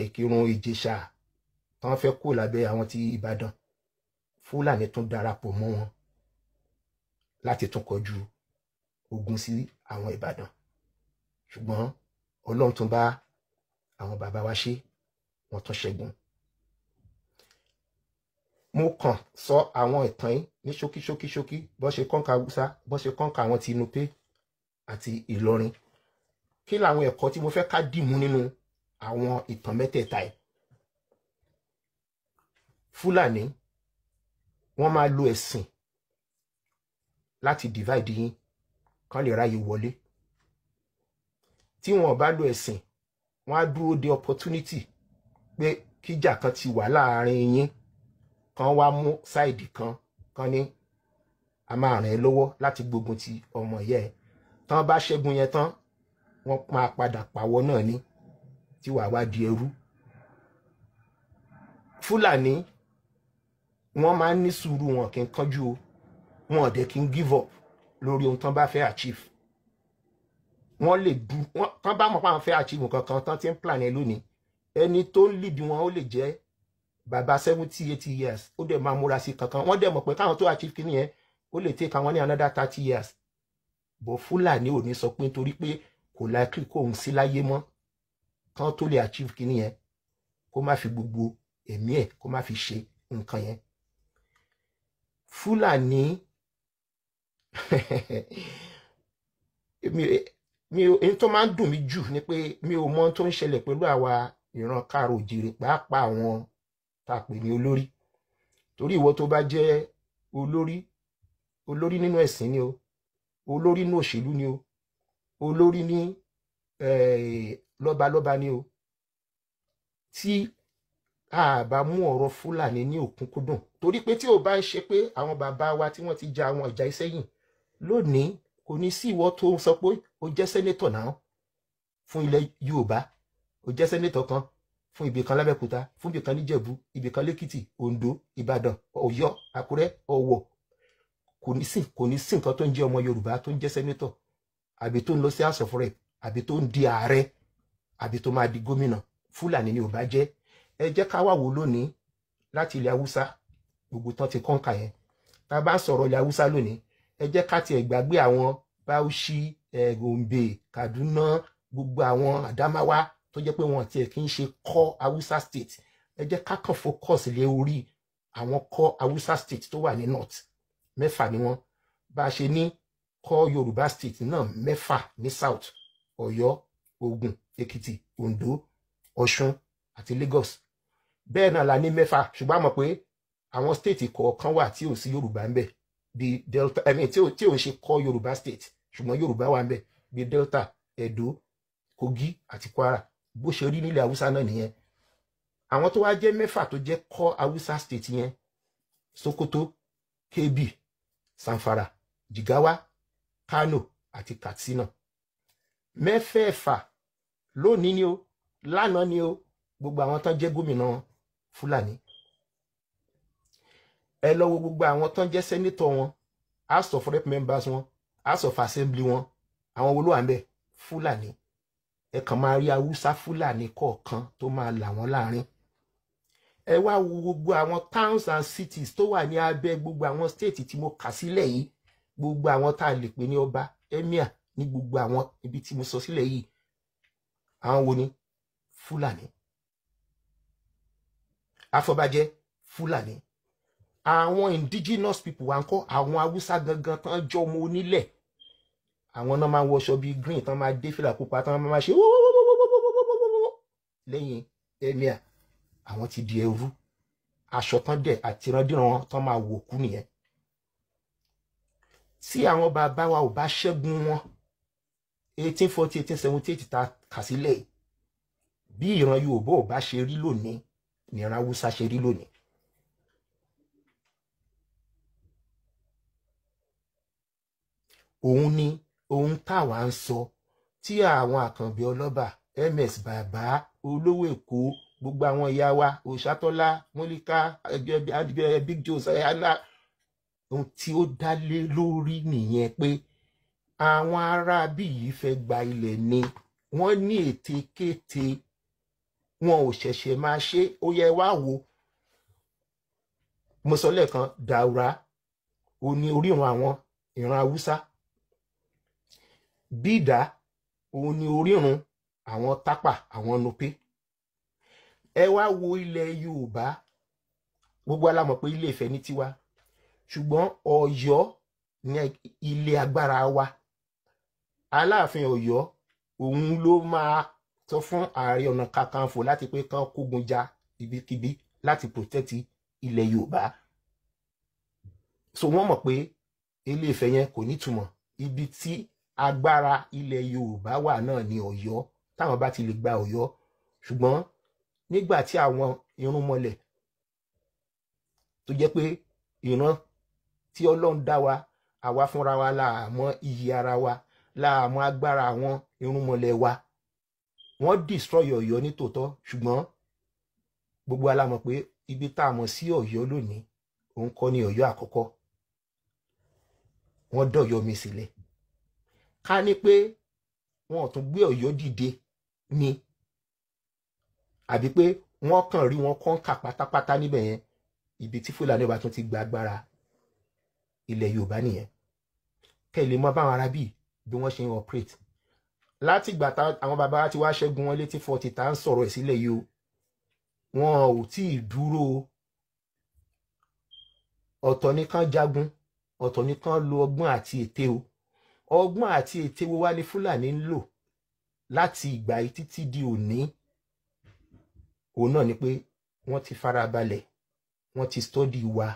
Ìkìrun Ìjẹ̀ṣà tán fẹ́ kó lábẹ́ àwọn ti Ìbàdàn, Fúlàní tún darapọ̀ mọ́ wọn láti tún kọjú ogun sí àwọn Ìbàdàn. Ṣùgbọ́n Ọlọ́run tún bá àwọn bàbá wa ṣe, wọ́n tún ṣẹ́gun. Mo kàn sọ àwọn ìtàn yìí ní ṣókí ṣókí ṣókí, bó ṣe conquer Haúsá, bó ṣe conquer àwọn ti Nupe àti Ìlọrin. Kí làwọn ẹ̀kọ́ tí mo fẹ́ ká dìmú nínú àwọn ìtàn mẹ́tẹ̀ẹ̀ta yìí? Fúlàní wọ́n máa lo ẹ̀sìn láti divide yín kán lè ráyè wọlé. Tí wọn ò bá lo ẹ̀sìn, wọ́n á dúró de opportunity pé kíjà kan ti wà láàrin yín, kan wá mú side kan, kan ní a máa ràn ẹ́ lọ́wọ́ láti gbógun ti ọmọ ìyá ẹ̀. Tán bá ṣẹ́gun yẹn tán, wọ́n máa padà pàwọ́ náà ní tí wàá wá di ẹrú. Fúlàní wọ́n máa ń ní sùúrù, wọn kì í kánjú o, wọn ò dẹ̀ kí ń give up lórí ohun tán bá fẹ́ achieve. Wọ́n lè du wọ́n tán bá mọ̀ pé àwọn fẹ́ achieve nǹkan kan tán ti ń plan ẹ lónìí. Ẹni tó ń lead wọn ó lè jẹ́ bàbá 70, 80 years, ó dẹ̀ máa múra sí kankan. Wọ́n dẹ̀ mọ̀ pé káwọn tó achieve kíní yẹn, ó lè take àwọn ní another 30 years, but Fúlàní ò ní sọ pé nítorí pé kò likely kóun sí láyé mọ́ kán tó lè achieve kíní yẹn, kó má fi gbogbo ẹ̀mí ẹ̀ kó má fi ṣe nǹkan yẹn. Fúlàní Mi ò èyí tó máa ń dùn mí jù ni pé mi ò mọ ohun tó ń ṣẹlẹ̀ pẹ̀lú àwa ìran káàró òjìrè, pàápàá àwọn tá a pè ní olórí. Torí ìwọ tó bá jẹ́ olórí, olórí nínú ẹ̀sìn ni o, olórí nínú òṣèlú ni o, olórí ní lọ́balọ́ba ni o, tí a bá mú ọ̀rọ̀ Fúlàní ní òkúnkúndùn, torí pé tí ò bá ń ṣe pé àwọn bàbá wa tí wọ́n ti ja àwọn ìjà ìsẹ́yìn lónìí, kò ní sí ìwọ tó ń sọ pé o jẹ́ sẹ́nétọ̀ náà fún ilẹ̀ Yorùbá, o jẹ́ sẹ́nétọ̀ kan fún ibì kan lábẹ́òkúta, fún ibì kan níjẹ̀bú, ibì kan lẹ́kìtì, Oǹdó, Ìbàdàn, Ọ̀yọ́, Àkúrẹ́, Ọ̀wọ̀. Kò ní sí nǹkan tó ń jẹ́ ọmọ Yorùbá tó ń jẹ́ sẹ́nétọ̀, àbí tó ń lọ sí House of Rep, àbí tó ń di ààrẹ, àbí tó máa di gómìnà. Fúlàní ni ò bá jẹ́. Ẹ jẹ́ ká wá wò lónìí láti ilẹ̀ Haúsá gbogbo tán ti kọ́ńkà yẹn. Tá a bá sọ̀rọ̀ ilẹ̀ Haúsá lónìí, ẹ jẹ́ ká tiẹ̀ gbàgbé àwọn Bauchi, Gombe, Kaduna, gbogbo àwọn Adamawa tó jẹ́ pé wọn tiẹ̀ kì í ṣe core Hausa state. Ẹ jẹ́ ká kàn focus lé orí àwọn core Hausa state tó wà ní north. Mẹ́fà ni wọ́n. Bá a ṣe ní core Yorùbá state náà mẹ́fà ní south: Ọ̀yọ́, Ògùn, Èkìtì, Oǹdó, Ọ̀ṣun àti Lagos. Bẹ́ẹ̀ náà la ní mẹ́fà, ṣùgbọ́n a mọ̀ pé àwọn state kọ̀ọ̀kan wà tí ò sí Yorùbá ń bẹ̀, bíi Delta, I mean, tí ò ń ṣe core Yorùbá state, ṣùgbọ́n Yorùbá wà ń bẹ̀, bíi Delta, Edo, Kogi àti Kwara. Bó ṣe rí nílẹ̀ Haúsá náà nìyẹn. Àwọn tó wá jẹ́ mẹ́fà tó jẹ́ core Haúsá state yẹn: Sokoto, Kebbi, Zamfara, Jigawa, Kano àti Katsina. Mẹ́fẹ̀ẹ̀fà, lónìí ni o, lánàá ni o, gbogbo àwọn tán jẹ́ gómìnà, Fúlàní. Ẹ lọ wo gbogbo àwọn tán jẹ́ senator wọn, House of Rep members wọn, House of Assembly wọn, àwọn wo ló wà ń bẹ̀? Fúlàní. Ẹ kàn máa rí Haúsá Fúlàní kọ̀ọ̀kan tó máa là wọ́n láàrin. Ẹ wá wo gbogbo àwọn towns and cities tó wà ní abẹ́ gbogbo àwọn state tí mo kà sílẹ̀ yìí, gbogbo àwọn tá a lè pè ní ọba, emir ní gbogbo àwọn ibi tí mo sọ sílẹ̀ yìí, àwọn wo ni? Fúlàní. Afọbajẹ, Fúlàní. Àwọn indigenous people wa ń kọ́? Àwọn Haúsá gangan tán jọ ọmọ onílẹ̀, àwọn náà máa ń wọṣọ bíi green, tán máa dé fìlà pupa, tán máa ṣe lẹ́yìn emir. Àwọn ti di ẹrú. Aṣọ tán dẹ̀ àtìrandíran tán máa wò kú nìyẹn. Tí àwọn bàbá wa ò bá ṣẹ́gun wọn 1840, 1878 ta kà sílẹ̀, bí ìran Yorùbá ò bá ṣe rí lónìí ní ìran Haúsá ṣe rí lónìí. Òun ni ohun táwa ń sọ tí àwọn Àkànbí Ọlọ́ba, MS Bàbá Olówó Èkó, gbogbo àwọn ìyá wa, Òṣàtọ́lá, Mọ́líkà, Big Joe, anna, ohun tí ó dá lé lórí nìyẹn, pé àwọn ará bí yìí fẹ́ gba ilẹ̀ ni. Wọ́n ní ètekéte, wọn ò ṣẹ̀ṣẹ̀ máa ṣe. Ó yẹ wá wo, mo sọ lẹ́ẹ̀kan, Daura ó ní orírun àwọn ìran Haúsá, Bídà òun ní orírun àwọn Tápà, àwọn Nupe. Ẹ wá wo ilẹ̀ Yorùbá, gbogbo wa la mọ̀ pé Ilé Ifẹ̀ ní tiwa, ṣùgbọ́n Ọ̀yọ́ ní ilé agbára wa. Aláàfin Ọ̀yọ́, òun ló máa sọ fún Ààrẹ Ọ̀nà Kakanfò láti pé kán kógun ja ibikíbi láti protect ilẹ̀ Yorùbá. So wọ́n mọ̀ pé Ilé Ifẹ̀ yẹn kò nítumọ̀. Ibi tí agbára ilẹ̀ Yorùbá wà náà ní Ọ̀yọ́, táwọn bá ti lè gba Ọ̀yọ́. Ṣùgbọ́n nígbà tí àwọn irúnmọlẹ̀ tó jẹ́ pé ìran tí Ọlọ́run dá wa, àwa fúnra wa la mọ̀ iyì ara wa, la mọ̀ agbára àwọn irúnmọlẹ̀ wa, wọ́n destroy Ọ̀yọ́ ní tòótọ́. Ṣùgbọ́n gbogbo wa la mọ̀ pé ibi tá a mọ̀ sí Ọ̀yọ́ lónìí, òun kọ́ ni Ọ̀yọ́ àkọ́kọ́. Wọ́n dọ̀yọ́ mi sílẹ̀. Ká ní pé wọn ò tún gbé Ọ̀yọ́ dìde ni, àbí pé wọ́n kàn rí wọn conquer pátápátá níbẹ̀ yẹn, ibi tí Fúlàní ọba tún ti gba agbára ilẹ̀ Yorùbá nìyẹn. Kẹ́ ẹ lè mọ báwọn arábì bí wọ́n ṣe ń operate láti ìgbà àwọn bàbá wa ti wá ṣẹ́gun wọn létí 40 tá ń sọ̀rọ̀ ẹ̀ sílẹ̀ yìí o. Wọn ò tí ì dúró. Ọ̀tọ̀ ní kán jagun, Ọ̀tọ̀ ni kán lo ọgbọ́n àti ète o. Ọgbọ́n àti ète wo wá ni Fúlàní ń lò láti ìgbà yìí títí di òní? Òun náà ni pé wọ́n ti farabalẹ̀, wọ́n ti stọ́dì wa,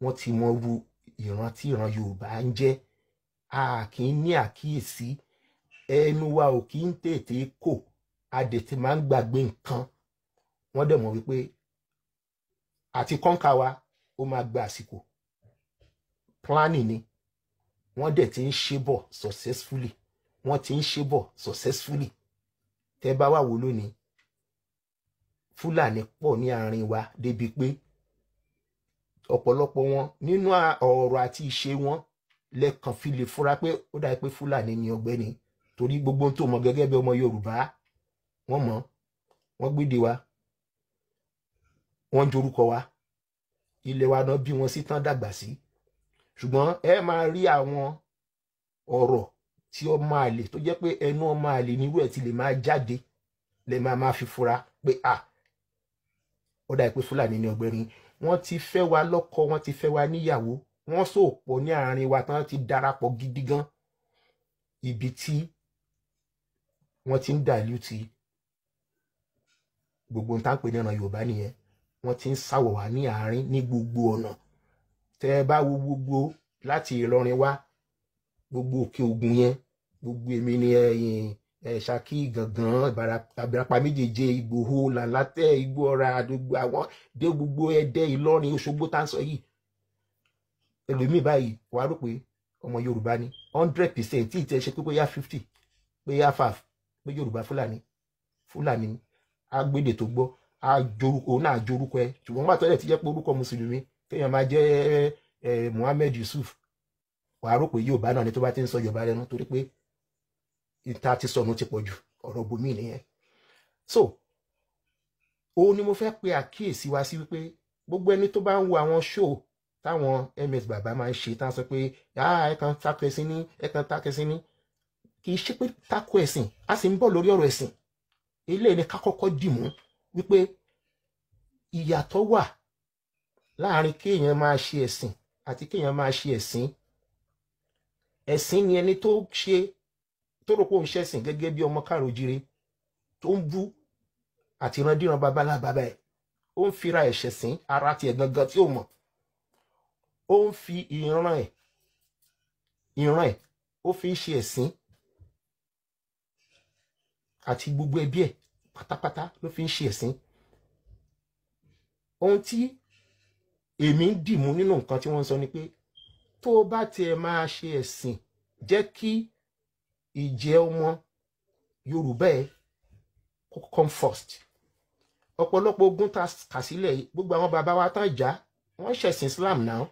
wọ́n ti mọ ru ìran tí ìran Yorùbá ń jẹ́. A kì í ní àkíyèsí, ẹnu wa ò kì í tètè kò, a dẹ̀ ti máa ń gbàgbé nǹkan. Wọ́n dẹ̀ mọ̀ wípé àti kọ́ńkà wa ó máa gba àsìkò. Planning ni wọ́n dẹ̀ ti ń ṣe bọ̀ successfully, wọ́n ti ń ṣe bọ̀ successfully. Tẹ́ bá wà wò lónìí, Fúlàní pọ̀ ní àárín wa débi pé ọ̀pọ̀lọpọ̀ wọn nínú ọ̀rọ̀ àti ìṣe wọn lẹ́kàn fi lè fura pé ó dàbí pé Fúlàní ni ọ̀gbẹ́ni, torí gbogbo ohun tó mọ̀ gẹ́gẹ́ bí ọmọ Yorùbá wọ́n mọ̀, wọ́n gbédè wa, wọ́n jorúkọ wa, ilẹ̀ wa náà bí wọn sí tán dàgbà sí. Ṣùgbọ́n ẹ máa rí àwọn ọ̀rọ̀ tí ọmọ àlè tó jẹ́ pé ẹnu ọmọ àlè nírú ẹ̀ ti lè máa jáde, lè máa fi fura pé à ó dàbí pé Fúlàní ni ọ̀gbẹ́ni. Wọ́n ti fẹ́ wa lọ́kọ, wọ́n ti fẹ́ wa níyàwó, wọ́n sò pọ̀ ní àárín wa tán ti darapọ̀ gidi gan. Ibi tí wọ́n ti ń dàlú ti gbogbo nǹkan pè ní ọ̀nà Yorùbá nìyẹn. Wọ́n ti ń sáwọ̀ wá ní àárín ní gbogbo ọ̀nà. Tẹ́ ẹ bá wo gbogbo láti Ìlọrin wá, gbogbo Òkè Ògùn yẹn, gbogbo èmi ni ẹ̀yìn Ṣakí, Gàngán, Ìbàràpá méjèèjì, Ìgbòho, Làlátẹ̀, Igbó-Ọrà, gbogbo àwọn dé gbogbo Ẹdẹ, Ìlọrin, Òṣogbo tá ń sọ yìí. Ẹlòmíì báyìí wàá rò pé ọmọ Yorùbá ni 100%, tí ìtẹ̀ ṣe pé bóyá 50, pé yá 5, pé Yorùbá Fúlàní Fúlàní ni. Agbédè tó gbọ́, òun náà jorúkọ ẹ. Ṣùgbọ́n wà tọ́lẹ̀ tí jẹ́ pé orúkọ mùsùlùmí kéèyàn máa jẹ́ Muhammed Yusuf, wàá rò pé Yorùbá náà ni tó bá ti ń sọ Yorùbá lẹ́nu, torí pé ìta ti sọnù ti pọ̀ jù, ọ̀rọ̀ bòmí nìyẹn. So òun ni mo fẹ́ pe àkíyèsí wa sí wípé gbogbo ẹni tó bá ń wo àwọn show táwọn MS bàbá máa ń ṣe, tá a sọ pé ẹ kàn tako ẹ̀sìn ní, ẹ kàn tako ẹ̀sìn ní, kì í ṣe pé tako ẹ̀sìn, a sì ń bọ̀ lórí ọ̀rọ̀ ẹ̀sìn. Eléyìí ni ká kọ́kọ́ dìmú wípé ìyàtọ̀ wà láàrin kéèyàn máa ṣe ẹ̀sìn àti kéèyàn máa ṣe ẹ̀sìn. Ẹ̀sìn ni ẹni tó ṣe tó rò pé òun ṣẹ̀sìn gẹ́gẹ́ bí ọmọ káàròjire tó ń bú àti ìrandíran babalábàbà ẹ̀, ó ń fira ẹ̀ṣẹ̀ sìn ara tiẹ̀ gangan tí ó mọ̀, ó ń fi ìran ẹ̀ ó fi ń ṣe ẹ̀sìn àti gbogbo ẹbí ẹ̀ pátápátá ló fi ń ṣe ẹ̀sìn. Ohun tí èmi ń dìmú nínú nǹkan tí wọ́n ń sọ ni pé tó bá tiẹ̀ máa ṣe ẹ̀sìn, jẹ́ kí ìjẹ́ ọmọ Yorùbá ẹ̀ kó come first. Ọ̀pọ̀lọpọ̀ ogun tá kà sílẹ̀ yìí, gbogbo àwọn bàbá wa tán jà, wọ́n ṣẹ̀sìn Islam náà.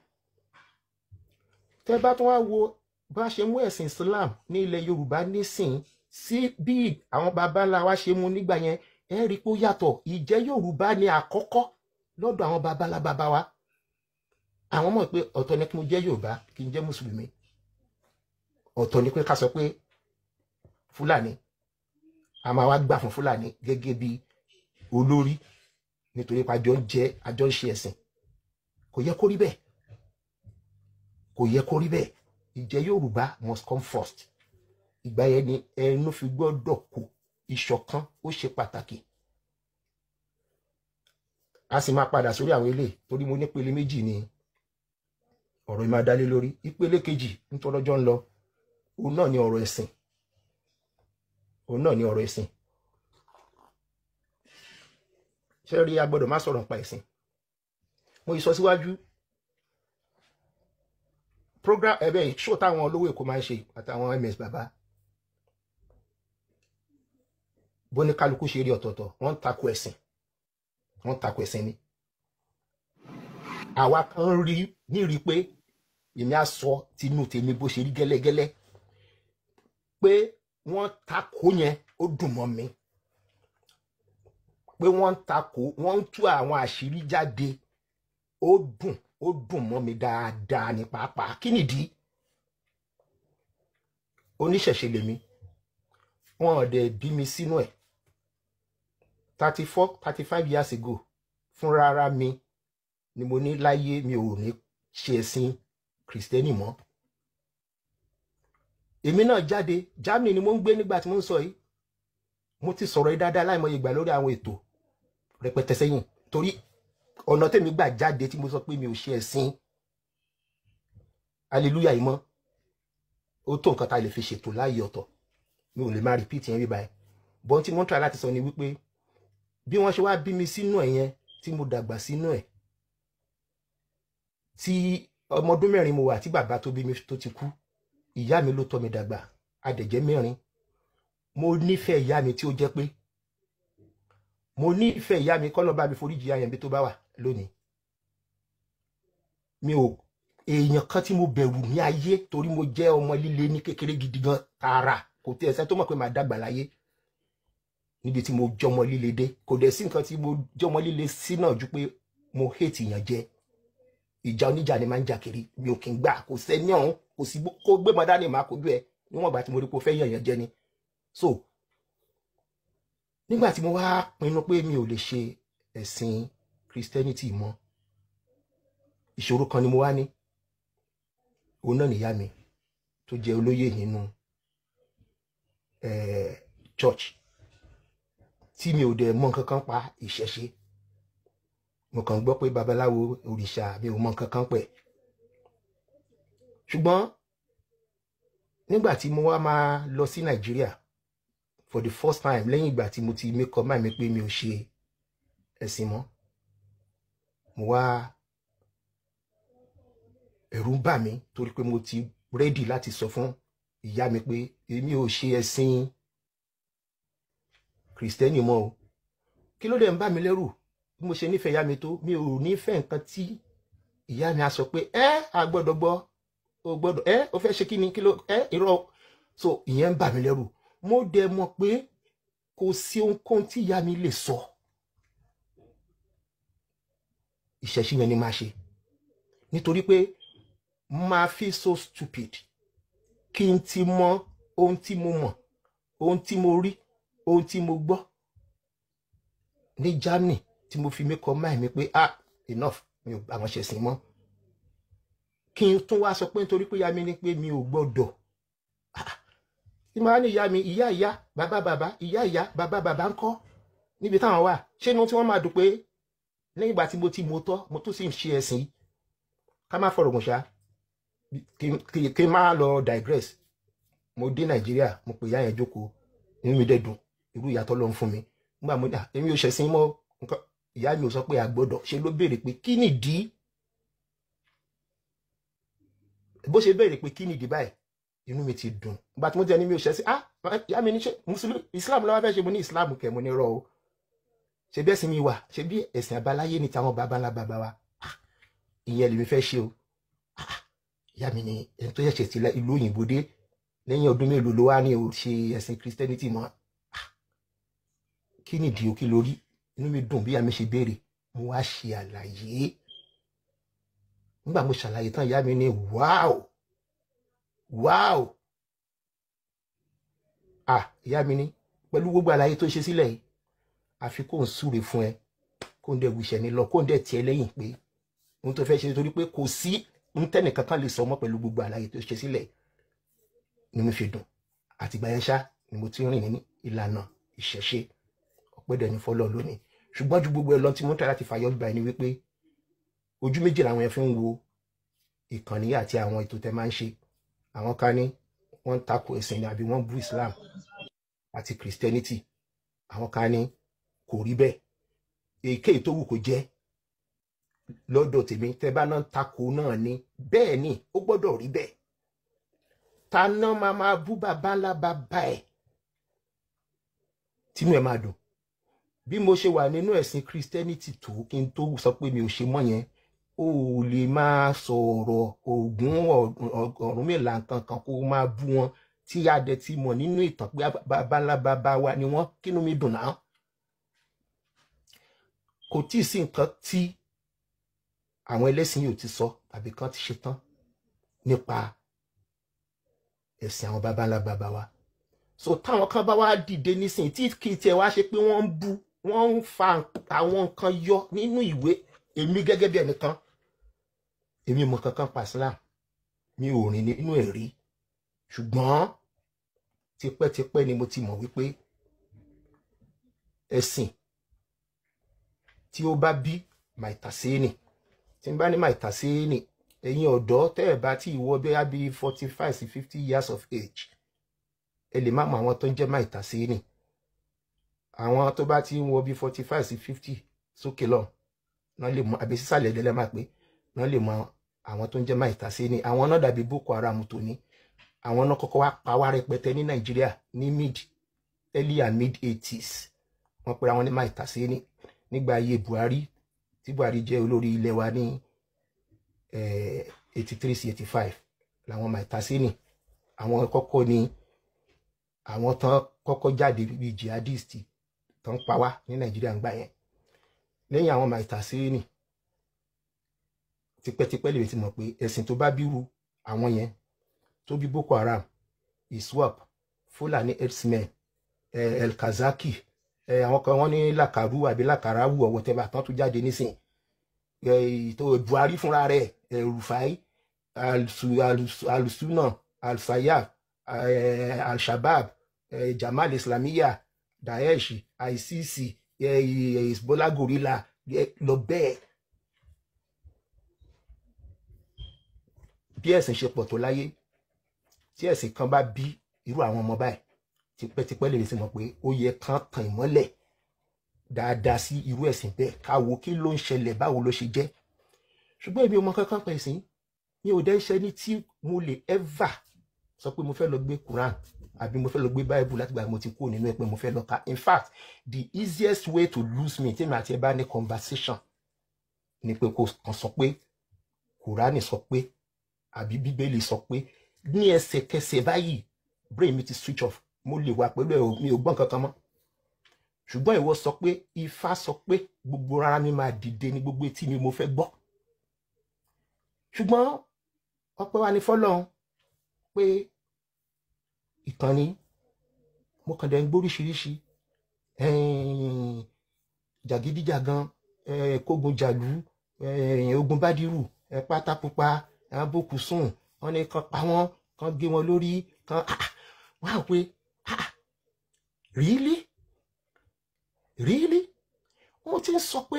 Tẹ́ bá tún wá wo bá ṣe mú ẹ̀sìn Islam ní ilẹ̀ Yorùbá nísìn sí bí àwọn bàbá ńlá wa ṣe mú nígbà yẹn, ẹ rí i pé ó yàtọ̀. Ìjẹ́ Yorùbá ni àkọ́kọ́ lọ́dọ̀ àwọn bàbá ńlá bàbá wa. Àwọn mọ̀ pé ọ̀tọ̀ ni kí mo jẹ́ Yorùbá, kí n jẹ́ Mùsùlùmí. Ọ̀tọ̀ ni pé ká sọ pé Fúlàní, a máa wá gbà fún Fúlàní gẹ́gẹ́ bí olórí nítorí pé àjọ ń jẹ, àjọ ń ṣe ẹ̀sìn. Kò yẹ kó rí bẹ́ẹ̀, kò yẹ kó rí bẹ́ẹ̀. Ìjẹ́ Yorùbá must come first. Ìgbà yẹn ni ẹnu fi gbọ́dọ̀ kó. Ìṣọ̀kan ó ṣe pàtàkì. A sì máa padà sórí àwọn eléyìí torí mo ní ìpele méjì ni ọ̀rọ̀ yìí máa dálé lórí. Ìpele kejì nítorí ọjọ́ ń lọ, òun náà ni ọ̀rọ̀ ẹ̀sìn. Òun náà ni ọ̀rọ̀ ẹ̀sìn. Ṣé rí, a gbọ́dọ̀ má sọ̀rọ̀ nípa ẹ̀sìn. Mo sọ síwájú program ẹ̀bẹ̀ ṣó táwọn olówó Èkó máa ń ṣe àtàwọn MS bàbá, bó ní kálukú ṣe rí ọ̀tọ̀ọ̀tọ̀, wọ́n ń takò ẹ̀sìn, wọ́n ń takò ẹ̀sìn ni. Àwa kan rí nírí pé èmi á sọ tinú tèmi bó ṣe rí gẹ́lẹ́gẹ́lẹ́ pé wọ́n takò yẹn, ó dùn mọ́ mi pé wọ́n ń takò, wọ́n ń tú àwọn àṣírí jáde, ó dùn mọ́ mi dáadáa ní pàápàá. Kí nìdí? Oníṣẹ̀ṣe lèmi, wọn ò dẹ̀ bí mi sínú ẹ̀. 34, 35 years ago, fúnra ara mi ni mo ní láyé mi ò ní ṣe ẹ̀sìn Kristẹni mọ́. Èmi náà jáde, Germany ni mo ń gbé nígbà tí mo ń sọ yìí. Mo ti sọ̀rọ̀ yìí dáadáa láìmọye ìgbà lórí àwọn ètò rẹpẹtẹ sẹ́yìn, torí ọ̀nà tèmi gbà jáde tí mo sọ pé mi ò ṣe ẹ̀sìn hallelujah yìí mọ́, ó tó nǹkan tá a lè fi ṣètò láàyè ọ̀tọ̀. Mi ò lè máa repeat yẹn bíbáyìí. Bọ́n tí mo ń try láti sọ ni wípé bí wọ́n ṣe wá bí mi sínú ẹ̀ yẹn, tí mo dàgbà sínú ẹ̀, tí ọmọ ọdún 4 mo wà tí bàbá tó bí mi tó ti kú, ìyá mi ló tọ́ mi dàgbà, adẹ̀jẹ́ 4. Mo nífẹ̀ẹ́ ìyá mi tí ó jẹ́ pé mo nífẹ̀ẹ́ ìyá mi, kọ́lọ́ bá mi foríjì ìyá yẹn bí tó bá wà lónìí. Mi ò èèyàn kan tí mo bẹ̀rù ní ayé, torí mo jẹ́ ọmọ líle ní kékeré gidi gan tààrà, kò tí ẹsẹ̀ tó mọ̀ pé màá dàgbà láyé níbi tí mo jọmọ líle dé. Kò dẹ̀ sí nǹkan tí mo jọmọ líle sí náà ju pé mo hate ìyàn jẹ. Ìjà oníjà ni máa ń jà kiri, mi ò kí ń gbà, kò sẹ́ni ọ̀hún, kò sí kó gbé mọ́ dání màá kojú ẹ níwọ̀n ìgbà tí mo rí pé o fẹ́ yàn yàn jẹ ni. So nígbà tí mo wá pinnu pé mi ò lè ṣe ẹ̀sìn Christianity mọ́, ìṣòro kan ni mo wá ní. Òun náà nìyá mi tó jẹ́ olóyè nínú church, tí mi ò dẹ̀ mọ̀ nǹkan kan pa ìṣẹ̀ṣe. Mo kàn gbọ́ pé babaláwo òrìṣà, mi ò mọ̀ nǹkan kan pẹ̀. Ṣùgbọ́n nígbà tí mo wá máa lọ sí Nàìjíríà for the first time lẹ́yìn ìgbà tí mo ti make up mind mi pé mi ò ṣe ẹ̀sìn mọ́, mo wá ẹ̀rù ń bà mí torí pé mo ti ready láti sọ fún ìyá mi pé èmi ò ṣe ẹ̀sìn Kristẹni mọ́ o. Kí ló dé ń bà mí lẹ́rù? Bí mo ṣe nífẹ̀ẹ́ ìyá mi tó, mi ò nífẹ̀ẹ́ nǹkan tí ìyá mi á sọ pé ẹ a gbọ́dọ̀ gbọ́, o gbọ́dọ̀ ẹ o fẹ́ ṣe kí ni, kí ló ẹ irọ́. So ìyẹn ń bà mí lẹ́rù. Mo dẹ̀ mọ̀ pé kò sí ohunkóhun tí ìyá mi lè sọ, ìṣẹ̀ṣe yẹn ni máa ṣe, nítorí pé máa feel so stupid kí n ti mọ ohun tí mo mọ̀, ohun tí mo rí, ohun tí mo gbọ́ ní Germany tí mo fi make up mind mi pé ah enough, mi ò àwọn ṣẹ̀sìn mọ́. Kí n tún wá sọ pé nítorí pé ìyá mi ní pé mi ò gbọ́dọ̀, tí màá ní ìyá mi, ìyá ìyá bàbá bàbá, ìyá ìyá bàbá bàbá ń kọ́ níbi táwọn wà, ṣé inú tí wọ́n máa dùn pé lẹ́yìn ìgbà tí mo ti mọ̀ tọ́, mo tún sì ń ṣe ẹ̀sìn yìí. Ká má fọ̀rọ̀ gùn ṣá, kí n má lọ digress. Mo dé Nàìjíríà, mo pè ìyá yẹn jókòó, inú mi dẹ̀ dùn, irú ìyàtọ̀ ló ń fún mi. Nígbà mo dà, èmi ò ṣẹ̀sìn mọ́, nǹkan ìyá mi ò sọ pé a gbọ́dọ̀ ṣe, ló béèrè pé kí nìdí. Bó ṣe béèrè pé kí nìdí báyìí, inú mi ti dùn. Ìgbà tí mo ti ẹni mi ò ṣẹ̀sìn, ah ìyá mi ní ṣe mùsùlùmí Islam ló wá fẹ́ ṣe, mo ní Islam kẹ̀, mo ní rọ o. Ṣe bí ẹ̀sìn mi wà, ṣe bí ẹ̀sìn àbáláyé ni tàwọn baba ńlá baba wa, ìyẹn lèmi fẹ́ ṣe o. Ìyá mi ní ẹni tó ṣẹ̀ṣẹ̀ ti ìlú òyìnbó dé lẹ́yìn ọdún mélòó ló wá ní o ṣe ẹ̀sìn Christianity mọ́. Kí nìdí o, kí lórí? Inú mi dùn bí ìyá mi ṣe béèrè, mo wá ṣe àlàyé. Nígbà mo ṣàlàyé tán, ìyá mi ní wow wow. Ah ìyá mi ní pẹ̀lú gbogbo àlàyé tó ṣe sílẹ̀ yìí, àfi kó ń súre fún ẹ, kó ń dẹ̀ wíṣẹ́ ní lọ, kó ń dẹ̀ tiẹ̀ lẹ́yìn pé ohun tó fẹ́ ṣe, torí pé kò sí ń tẹ́nìkan kan lè sọ mọ́ pẹ̀lú gbogbo àlàyé tó ṣe sílẹ̀. Ni mo fi dùn. Àtìgbà yẹn ṣá ni mo ti rìn ní ìlànà ìṣẹ̀ṣe. Ọpẹ́ dẹ̀ ní fọlọ́ lónìí. Ṣùgbọ́n ju gbogbo ẹ lọ, tí mo ń try láti fàyọ gbà ni wípé ojú méjì làwọn yẹn fi ń wo ìkànnì àti àwọn ètò tẹ máa ń ṣe. Àwọn kan ní wọ́n ń takò ẹ̀sìn ni àbí wọ́n bú Islam àti Christianity. Àwọn kan ní kò rí bẹ́ẹ̀. Èyíkéyìí tó wù kó jẹ́ lọ́dọ̀ tèmi, tẹ́ bá náà ń takò náà ni bẹ́ẹ̀ ni ó gbọ́dọ̀ rí bẹ́ẹ̀. Ta náà máa máa bú bàbá ńlá bàbá ẹ̀ tínú ẹ̀ máa dùn. Bí mo ṣe wà nínú ẹ̀sìn Christianity tó, kí n tó sọ pé mi ò ṣe mọ́ yẹn, o ò lè máa sọ̀rọ̀ Ògún Ọ̀rúnmìlà nǹkan kan kó máa bú wọn, tí a dẹ̀ ti mọ̀ nínú ìtàn pé bàbá ńlá bàbá wa ni wọ́n, kínú mi dùn náà. Kò tíì sí nǹkan tí àwọn ẹlẹ́sìn yóò ti sọ tàbí kan ti ṣe tán nípa ẹ̀sìn àwọn baba ńlá baba wa. So táwọn kan bá wá dìde nísìnyí tí kì í tiẹ̀ wá ṣe pé wọ́n ń bú, wọ́n ń fa àwọn nǹkan yọ nínú ìwé. Èmi gẹ́gẹ́ bí ẹnìkan, èmi mọ̀ kankan pa Islam, Mi ò rìn nínú ẹ̀ rí, ṣùgbọ́n tipẹ́tipẹ́ ni mo ti mọ̀ wípé ẹ̀sìn tí ó bá bí Maitasine, tí n bá ní Maitasine, ẹ̀yin ọ̀dọ́ tẹ́ ẹ̀ bá tí ìwọ bẹ́ẹ̀ bí 45 sí 50 years of age, ẹ lè má mọ àwọn tó ń jẹ́ Maitasine. Àwọn tó bá ti ń wọ bí 45 sí 50 sókè lọ náà lè mọ, àbí sísàlẹ̀ ẹ̀dẹ́lẹ́ máa pé náà lè mọ àwọn tó ń jẹ́ Maitasine. Àwọn náà dàbí Boko Haram tòní. Àwọn náà kọ́kọ́ wá pa wá rẹpẹtẹ ní Nàìjíríà ní mid early and mid 80s. Wọ́n pera wọn ní Maitasine nígbà ayé Buhari, tí Buhari jẹ́ olórí ilẹ̀ wa ní 83 sí 85. Làwọn Maitasine, àwọn kọ́kọ́ ni àwọn tán kọ́kọ́ jáde bíi jihadist tán pa wá ní Nàìjíríà ńgbà yẹn. Lẹ́yìn àwọn Maitasine, tipẹ́tipẹ́ lè ti mọ̀ pé ẹ̀sìn tó bá bírú àwọn yẹn, tó bí Boko Haram, ISWAP, Fulani herdsmen, El Kazaki, àwọn kan wọ́n ní Lakaru àbí Lakarawu ọ̀wọ́ tẹ́bà tán tún jáde nísìn, tó Buhari fúnra rẹ̀, Rufai, Alusuna, Alsayaf, Al-Shabab, Jamal Islamiyah, Daesh, ICC, Hezbollah gorilla lọ bẹ́ẹ̀. Bí ẹ̀sìn ṣe pọ̀ tó láyé, tí ẹ̀sìn kan bá bí irú àwọn ọmọ báyìí, tipẹ́tipẹ́ lè ti mọ̀ pé ó yẹ kán tàn ìmọ́lẹ̀ dáadáa sí irú ẹ̀sìn bẹ́ẹ̀, ká wo kí ló ń ṣẹlẹ̀, báwo ló ṣe jẹ́. Ṣùgbọ́n èmi ò mọ kankan pa ẹ̀sìn. Mi ò dẹ́ ṣe ní tí mo lè ever sọ pé mo fẹ́ lọ gbé Quran àbí mo fẹ́ lọ gbé Bible láti gbà mo ti kúrò nínú ẹ pé mo fẹ́ lọ ka. In fact, the easiest way to lose me tí mi àti ẹ bá ní conversation ni pé kò kàn sọ pé Quran sọ pé àbí Bíbélì sọ pé. Ní ẹsẹ̀kẹsẹ̀ báyìí, brain mi ti switch off. Mo lè wà pẹ̀lú ẹ, mi ò gbọ́n kankan mọ́. Ṣùgbọ́n ìwọ sọ pé Ifá sọ pé, gbogbo rárá mi máa dìde ní gbogbo etí mi, mo fẹ́ gbọ́. Ṣùgbọ́n ọpẹ́ wa ní fọ́lọ́run pé ìkànnì mo kàn dẹ̀ ń gbóríṣiríṣi jàgídíjàgan, kógun jàlú, ogun bádìrú, pátá pupa, bókù sùn, wọn ní kan pa wọn, kan gé wọn lórí kan. Wọ́n á pé, really, really, wọ́n ti ń sọ pé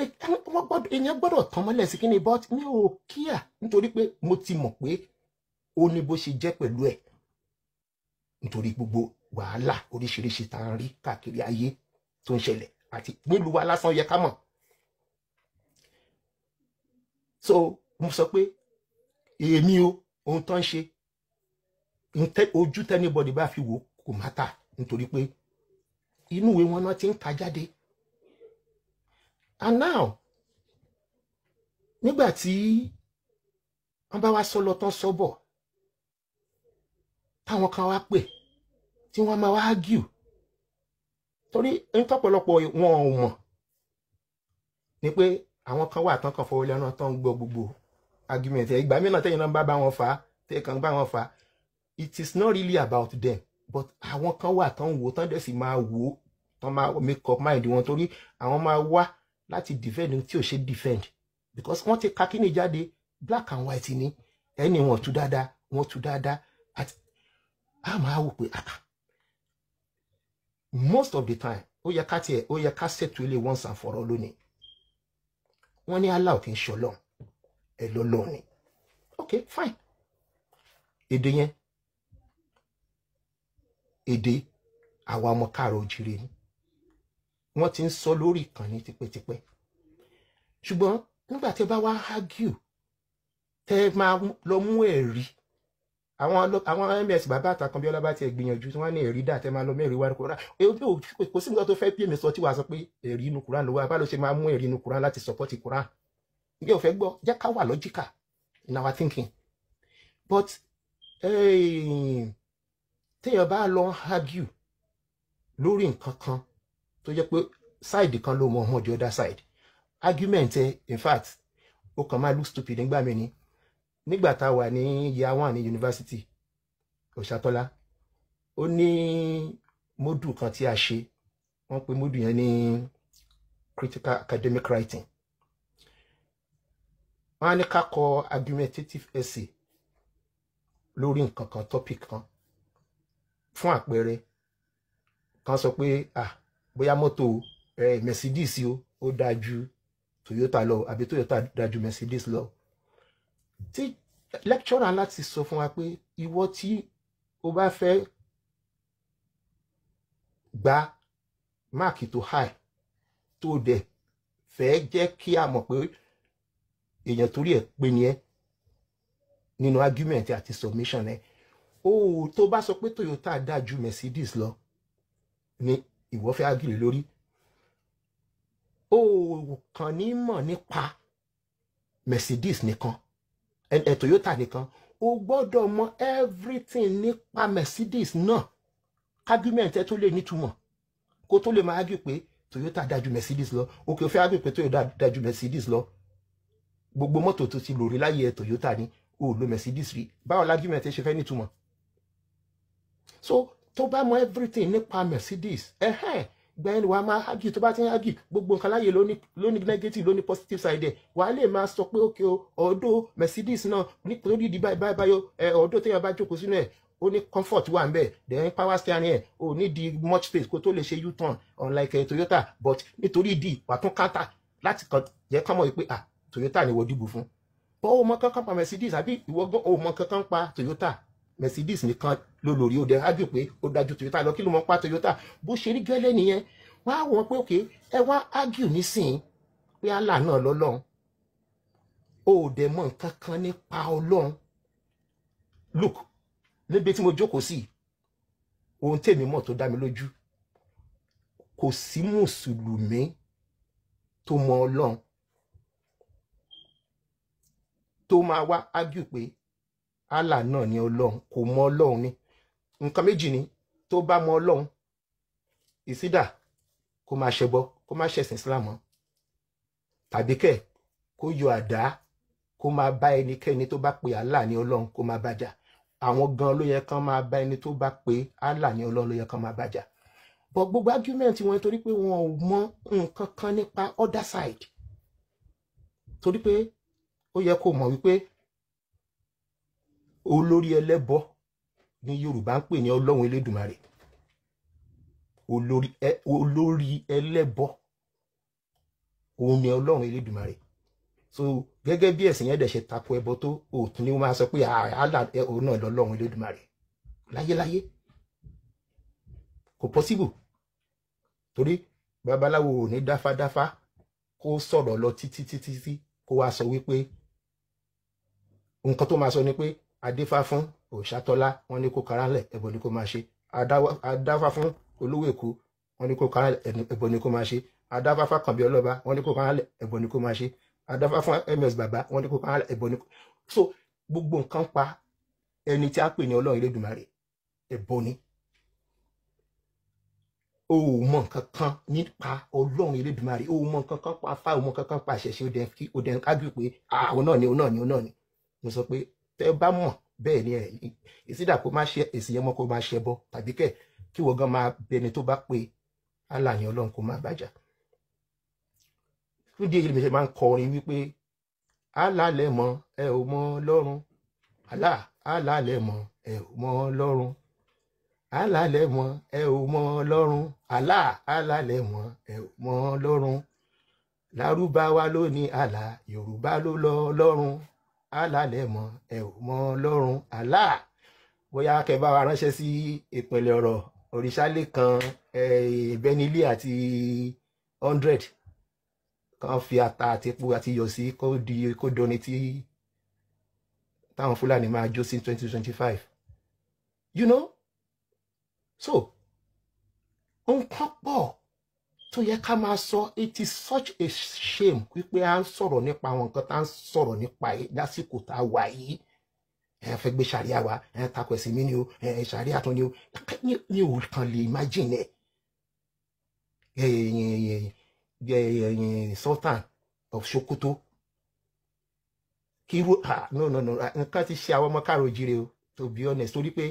wọ́n gbọ́dọ̀, èèyàn gbọ́dọ̀ tán mọ́lẹ̀ sí kíni, but mi ò kíà, nítorí pé mo ti mọ̀ pé ó ní bó ṣe jẹ́ pẹ̀lú ẹ̀, nítorí gbogbo wàhálà oríṣiríṣi tá à ń rí káàkiri ayé tó ń ṣẹlẹ̀ àti nílùú wa lásán yẹ ká mọ̀. So mo sọ pé èmi o, ohun tó ń ṣe, ojú tí anybody bá fi wò kò má tà, nítorí pé inú ìwé wọn náà ti ń ka jáde. And now, nígbà tí wọ́n bá wá sọ lọ tán, sọ bọ̀, táwọn kan wá pè tí wọ́n máa wá argue, torí ń tọ́pọ̀lọpọ̀ wọn ò mọ̀ ni pé àwọn kan wà tán kan fọwọ́ lẹ́nu tán ń gbọ́ gbogbo argument ẹ̀. Ìgbà mìíràn tẹ́yìn náà bá bá wọn fà á, tẹ́yìn kan bá wọn fà á, it is not really about them, but àwọn kan wà tán wò, tán dẹ̀ sì máa wò ó, tán máa make up mind wọn, torí àwọn máa wá láti defend tí ò ṣe defend, because wọ́n ti ka kíni jáde, black and white ni. Ẹni wọn tú dáadáa, wọn tú dáadáa, àti a máa wò pé, ah, most of the time, ó yẹ ká tiẹ̀, ó yẹ ká settle ilé once and for all lónìí. Wọ́n ní Allah ò kì í ṣọlọ́run, ẹ lọ́lọ́run ni. Ok, fine. Èdè yẹn, èdè àwa ọmọ káàrọ̀ òjìrè ni. Wọ́n ti ń sọ lórí ìkànnì tipẹ́tipẹ́. Ṣùgbọ́n nígbà tí ẹ bá wá argue, tẹ́ ẹ máa lọ mú ẹ̀rí, àwọn ms bàbá àtàkùn bí ọlọ́ba tiẹ̀ gbìyànjú tí wọ́n ní ẹ̀rí dà, tẹ́ máa lọ mẹ́rin wá ní Kúránì. Kò sí nǹkan tó fẹ́ bí èmi sọ tí wàá sọ pé ẹ̀rí inú Kúránì ló wà. Bá ló ṣe máa mú ẹ̀rí inú Kúránì láti support Kúránì? Mi ò fẹ́ gbọ́. Jẹ́ ká wà logical in our thinking. But téèyàn bá lọ argue lórí nǹkan kan tó jẹ́ pé side kan ló mọ ọmọ the other side argument ẹ, in fact, ó kàn máa look stupid nígbà mi ni. Nígbà tá a wà ní year one ní yunifásitì Òṣàtọ́lá, ó ní module kan tí a ṣe, wọ́n pe module yẹn ní critical academic writing. Wọ́n á ní ká kọ argumentative essay. lórí nǹkan kan, topic kan. Fún àpẹẹrẹ, kan sọ pé ah, bóyá mọ́tò Mercedes o, ó dáa ju Toyota lọ, àbí Toyota dáa ju Mercedes lọ. Tí lecturer láti sọ fún wa pé ìwọ tí o bá fẹ́ gba mark tó high, tó dẹ̀ fẹ́ jẹ́ kí a mọ̀ pé èèyàn torí ẹ̀ pé ni ẹ́ nínú argument àti submission ẹ̀, o tó bá sọ pé Toyota dáa ju Mercedes lọ ni ìwọ fẹ́ argue lórí, o kàn ní mọ̀ nípa Mercedes nìkan, ẹ Toyota nìkan, o gbọ́dọ̀ mọ̀ everything nípa Mercedes náà, argument ẹ tó lè nítumọ̀, kó tó lè máa argue pé Toyota dáa ju Mercedes lọ. Òkè, o fẹ́ argue pé Toyota dáa ju Mercedes lọ, gbogbo mọ́tò tó ti lò rí láyé ẹ Toyota ni, o ò lo Mercedes rí, báwo l'argument ẹ ṣe fẹ́ nítumọ̀? So tó bá mọ̀ everything nípa Mercedes, ẹ̀hẹ́n, gbẹ́ni wàá máa argue. Tó bá ti ń argue, gbogbo nǹkan láyé ló ní negative, ló ní positive side ẹ̀. Wàá lè máa sọ pé okay o, ọ̀dọ́ Mercedes náà nítorí ìdí báyìí báyìí báyìí ẹ, ọ̀dọ́ téèyàn bá jókòó sínú ẹ̀, ó ní comfort wà ńbẹ̀, then power steering ẹ̀, ó ní di much space kó tó lè ṣe U-turn, unlike Toyota. But nítorí ìdí wàá tún counter láti kàn jẹ́ kán mọ̀ pé ah, Toyota ni wọ́n dìbò fún bọ́. Ó mọ kankan pa Mercedes, àbí ìwọ gan ó mọ kankan pa Toyota, Mercedes nìkan ló lórí, ó dẹ̀ ájú pé ó dájú Toyota lọ. Kí ló mọ pa Toyota? Bó ṣe rí gẹ́lẹ́ nìyẹn. Wọ́n á wọ́n pé okay, ẹ wá argue nísìnyí pé Allah náà lọ́lọ́run, ó dẹ̀ mọ nǹkan kan nípa Ọlọ́run. Look, níbi tí mo jókòó sí, ohun tèmi mọ̀ tó dá mi lójú, kò sí mùsùlùmí tó mọ Ọlọ́run tó máa wá argue pé Allah náà ni Ọlọ́run. Kò mọ Ọlọ́run ni. Nǹkan méjì ni: tó bá mọ Ọlọ́run, ìsídà kó máa ṣẹbọ, kó máa ṣẹ̀sìn Islam mọ́, tàbí kẹ̀ kó yọ àdá, kó máa bá ẹnikẹ́ni tó bá pe Allah ní Ọlọ́run, kó máa bá jà. Àwọn gan ló yẹ kán máa bá ẹni tó bá pe Allah ní Ọlọ́run, ló yẹ kán máa bá jà. But gbogbo argument wọn, torí pé wọn ò mọ nǹkan kan nípa other side, torí pé ó yẹ kó mọ̀ wípé olórí ẹlẹ́bọ ní Yorùbá ń pè ní Ọlọ́run Elédùmarè. Olórí ẹlẹ́bọ òun ni Ọlọ́run Elédùmarè. So gẹ́gẹ́ bí ẹ̀sìn yẹn dẹ̀ ṣe tako ẹbọ tó, òtún ni wọ́n máa sọ pé Allah òun náà lọ́lọ́run Elédùmarè láyéláyé, kò possible, torí babaláwo ò ní dáfádáfá kó sọ̀rọ̀ lọ títí títí tí kó wá sọ wípé nǹkan tó máa sọ ni pé adéfá fún Òòṣàtọ́lá, wọn ní kó karálẹ̀, ẹbọ ni kó máa ṣe. Adáfá fún Olówó Èkó, wọn ní kó karálẹ̀, ẹbọ ni kó máa ṣe. Adáfá fún Àkànbí Ọlọ́ba, wọn ní kó karálẹ̀, ẹbọ ni kó máa ṣe. Adáfá fún MS Bàbá, wọn ní kó karálẹ̀, ẹbọ ni kó. So gbogbo nǹkan pa ẹni tí a pè ní Ọlọ́run Elédùmarè, ẹbọ ni. O ò mọ nǹkan kan nípa Ọlọ́run Elédùmarè, o ò mọ nǹkan kan pa afá, o mọ nǹkan kan pa àṣẹṣe, o dẹ̀ kí o dẹ̀ kájú pé àwọn náà ni, òun náà ni, òun náà ni. Mo sọ pé tẹ́ bá mọ̀ bẹ́ẹ̀ ni ẹ̀ ìsídà kó má ṣe èsì yẹn mọ́, kó má ṣẹbọ, tàbí kẹ̀ kí wọ́n gan máa bẹni tó bá pe Allah ní Ọlọ́run, kó má bàjá. Fún díẹ̀ yìí, mi ṣe máa ń kọrin wípé Allah lẹ mọ̀, ẹ ò mọ Ọlọ́run. Allah, Allah lẹ mọ̀, ẹ ò mọ Ọlọ́run. Allah lẹ mọ̀, ẹ ò mọ Ọlọ́run. Allah, Allah lẹ mọ̀, ẹ ò mọ Ọlọ́run. Lárúbáwá ló ní Allah, Yorùbá ló lọ Ọlọ́run. Allah lẹ mọ̀, ẹ ò mọ Ọlọ́run. Allah, bóyá kẹ́ bá wa ránṣẹ́ sí ìpínlẹ̀ ọ̀rọ̀ òrìṣàlẹ̀ kan ìbẹ́nilé àti 100 kan fi ata àti epo àti iyọ̀ sí, kó di kó dọni tí táwọn Fúlàní máa jó sí 2025. So nǹkan pọ̀ tó yẹ ká máa sọ. It is such a shame wípé à ń sọ̀rọ̀ nípa àwọn nǹkan tá à ń sọ̀rọ̀ nípa yìí lásìkò tá a wà yìí. Ẹ fẹ́ gbé sàríà wa, ẹ takò ẹ̀sìn mi ni o, ẹ sàríà tún ni o. Ní o kàn lè imagine ẹ Sultan of Sokoto kí irú, ah, no, no, no, nǹkan ti ṣe àwọn ọmọ káàró jíire o, to be honest, torí pé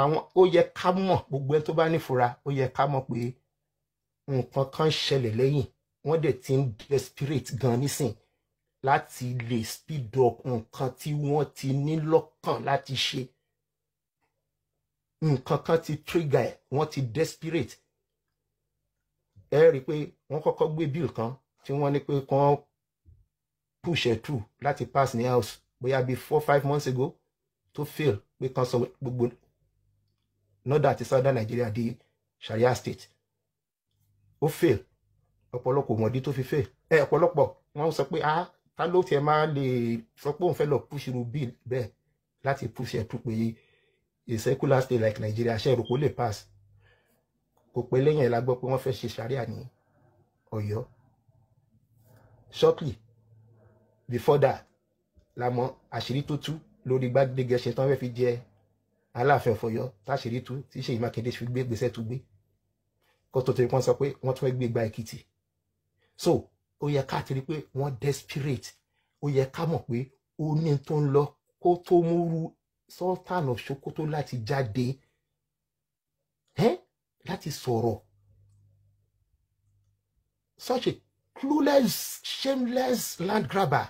àwọn ó yẹ ká mọ̀, gbogbo ẹni tó bá nífura, ó yẹ ká mọ̀ pé nǹkan kan ṣẹlẹ̀ lẹ́yìn. Wọ́n dẹ̀ ti ń desperate gan nísìn. Láti lè speed up nǹkan tí wọ́n ti ní lọ́kàn láti ṣe. Nǹkan kan ti trigger ẹ̀, wọ́n ti desperate. Ẹ rí i pé wọ́n kọ́kọ́ gbé bill kan tí wọ́n ní pé kán push ẹ̀ through láti pass ní House bóyá bíi 4, 5 months ago, tó fail, pé kán sọ gbogbo northern àti southern Nigeria di Sharia state. Ó fail. Ọ̀pọ̀lọpọ̀ mọ̀dí tó fi fail. Ẹ ọ̀pọ̀lọpọ̀ wọ́n sọ pé, ah, ta ló tiẹ̀ máa lè sọ pé òun fẹ́ lọ push irú bill bẹ́ẹ̀ láti push ẹ̀ through pé a secular state like Nigeria ṣe rò kó lè pass? Kò pẹ́ lẹ́yìn ẹ̀ la gbọ́ pé wọ́n fẹ́ ṣe Sharia ní Ọ̀yọ́. Shortly before that la mọ̀ àṣírí tó tú lórí Gbádégẹṣin tí wọ́n fẹ́ fi jẹ Aláàfin of Ọ̀yọ́, táṣírí tú tí Ṣèyí Mákindé fi gbé gbèsè tó gbé kó tó torí wọ́n sọ pé wọ́n tún fẹ́ gbé gba Èkìtì. So ó yẹ ká ti rí pé wọ́n desperate. Ó yẹ ká mọ̀ pé ó ní tó ń lọ kó tó múru Sultan of Sokoto láti jáde ẹ́ láti sọ̀rọ̀. Such a clueless, shameless land grabber.